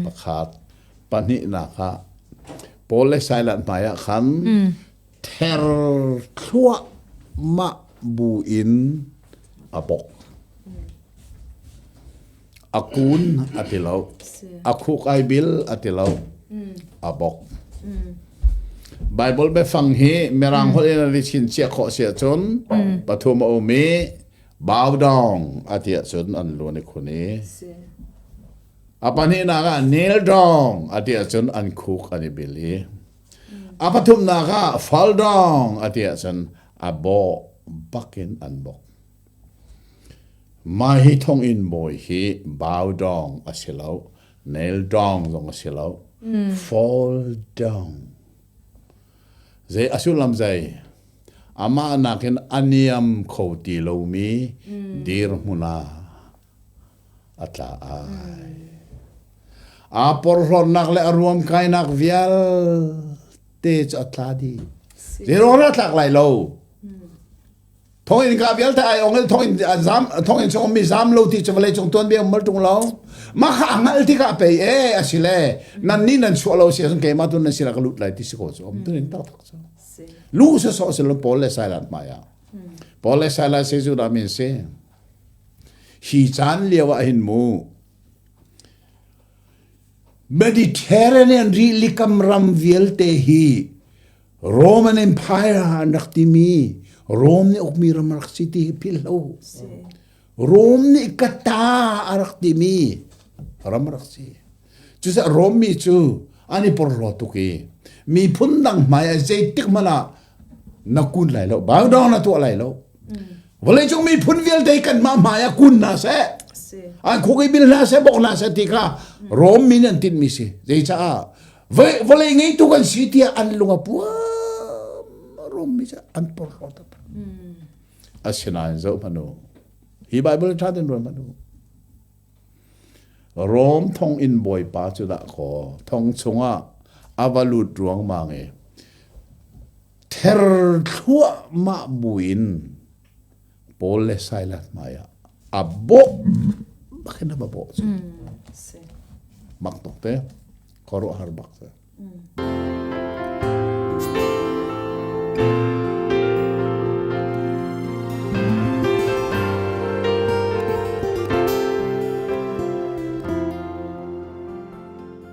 Pakhat pahnihnak ah Paul le Silas hmaiah khan ther thluahmah bu in a bok. A kun a ti lo. A khuk ai bil a ti lo. A bok. Bible biafang hi Mirang holh in an i chinchiah khawh si ahcun pathum a um i bow down a ti ahcun an luan i khun i a pahnihnak ah kneel down a ti ahcun an khuk an i bil i A pathumnak ah fall down a ti ahcun a bawh bakin an bok. Mah hi thonginn bawi hi bow down a si lo, nail down zong a si lo, fall down. Zei a sullam zei? Amah nakin a niam kho ti lomi dirhmun ah a tla ai. Aa porhlawtnak le a ruamkainak vialte cu a tla dih. Zeiruang ah tlak lai lo? Thonginn ka vialte ai ong in thonginn zam thonginn chung ummi zam lo ti cu vawlei cung tuanbia um bal ṭung lo. Mah kha a hngalh tikah pei e a si le nan nih nan chuah lo si ahcun keimah tu nan sinah ka lut lai ti si ko cu um tunin taktak cu. Lu sawsawh si lo Paul le Silas hmai ah. Paul le Silas si Judah mi si. Hi caan lio ah hin mu Mediterranean rilikam ram vialte hi Roman Empire an rak timi Rome nih ukmi ram rak si ti hi philh lo. Rome nih ka ta a rak timi ram rak si. Cucaah Rome mi cu an i porhlaw tuk i miphun dang hmai ah zeitik hmanh ah na kun lai lo, bow down na tuah lai lo. Vawleicung miphun vialte kanmah hmai ah kun hna seh. An khuk i bil hna seh, bok hna seh ti kha Rom mi nih an tinhmi si. Zeicaah vawlei ngeitu kan si tiah an lung a puam. Rom mi cu an porhlaw taktak. Asinain zoh hmanh u. Hi Bible ṭha tein ruat hmanh u. Rom thonginn bawipa cu dah kaw thong chungah a va lut ruangmang i ther thluahmah buin Paul le Silas hmaiah a bawh bakin a va bawh cu. Mak tuk te, khuaruahhar bak te.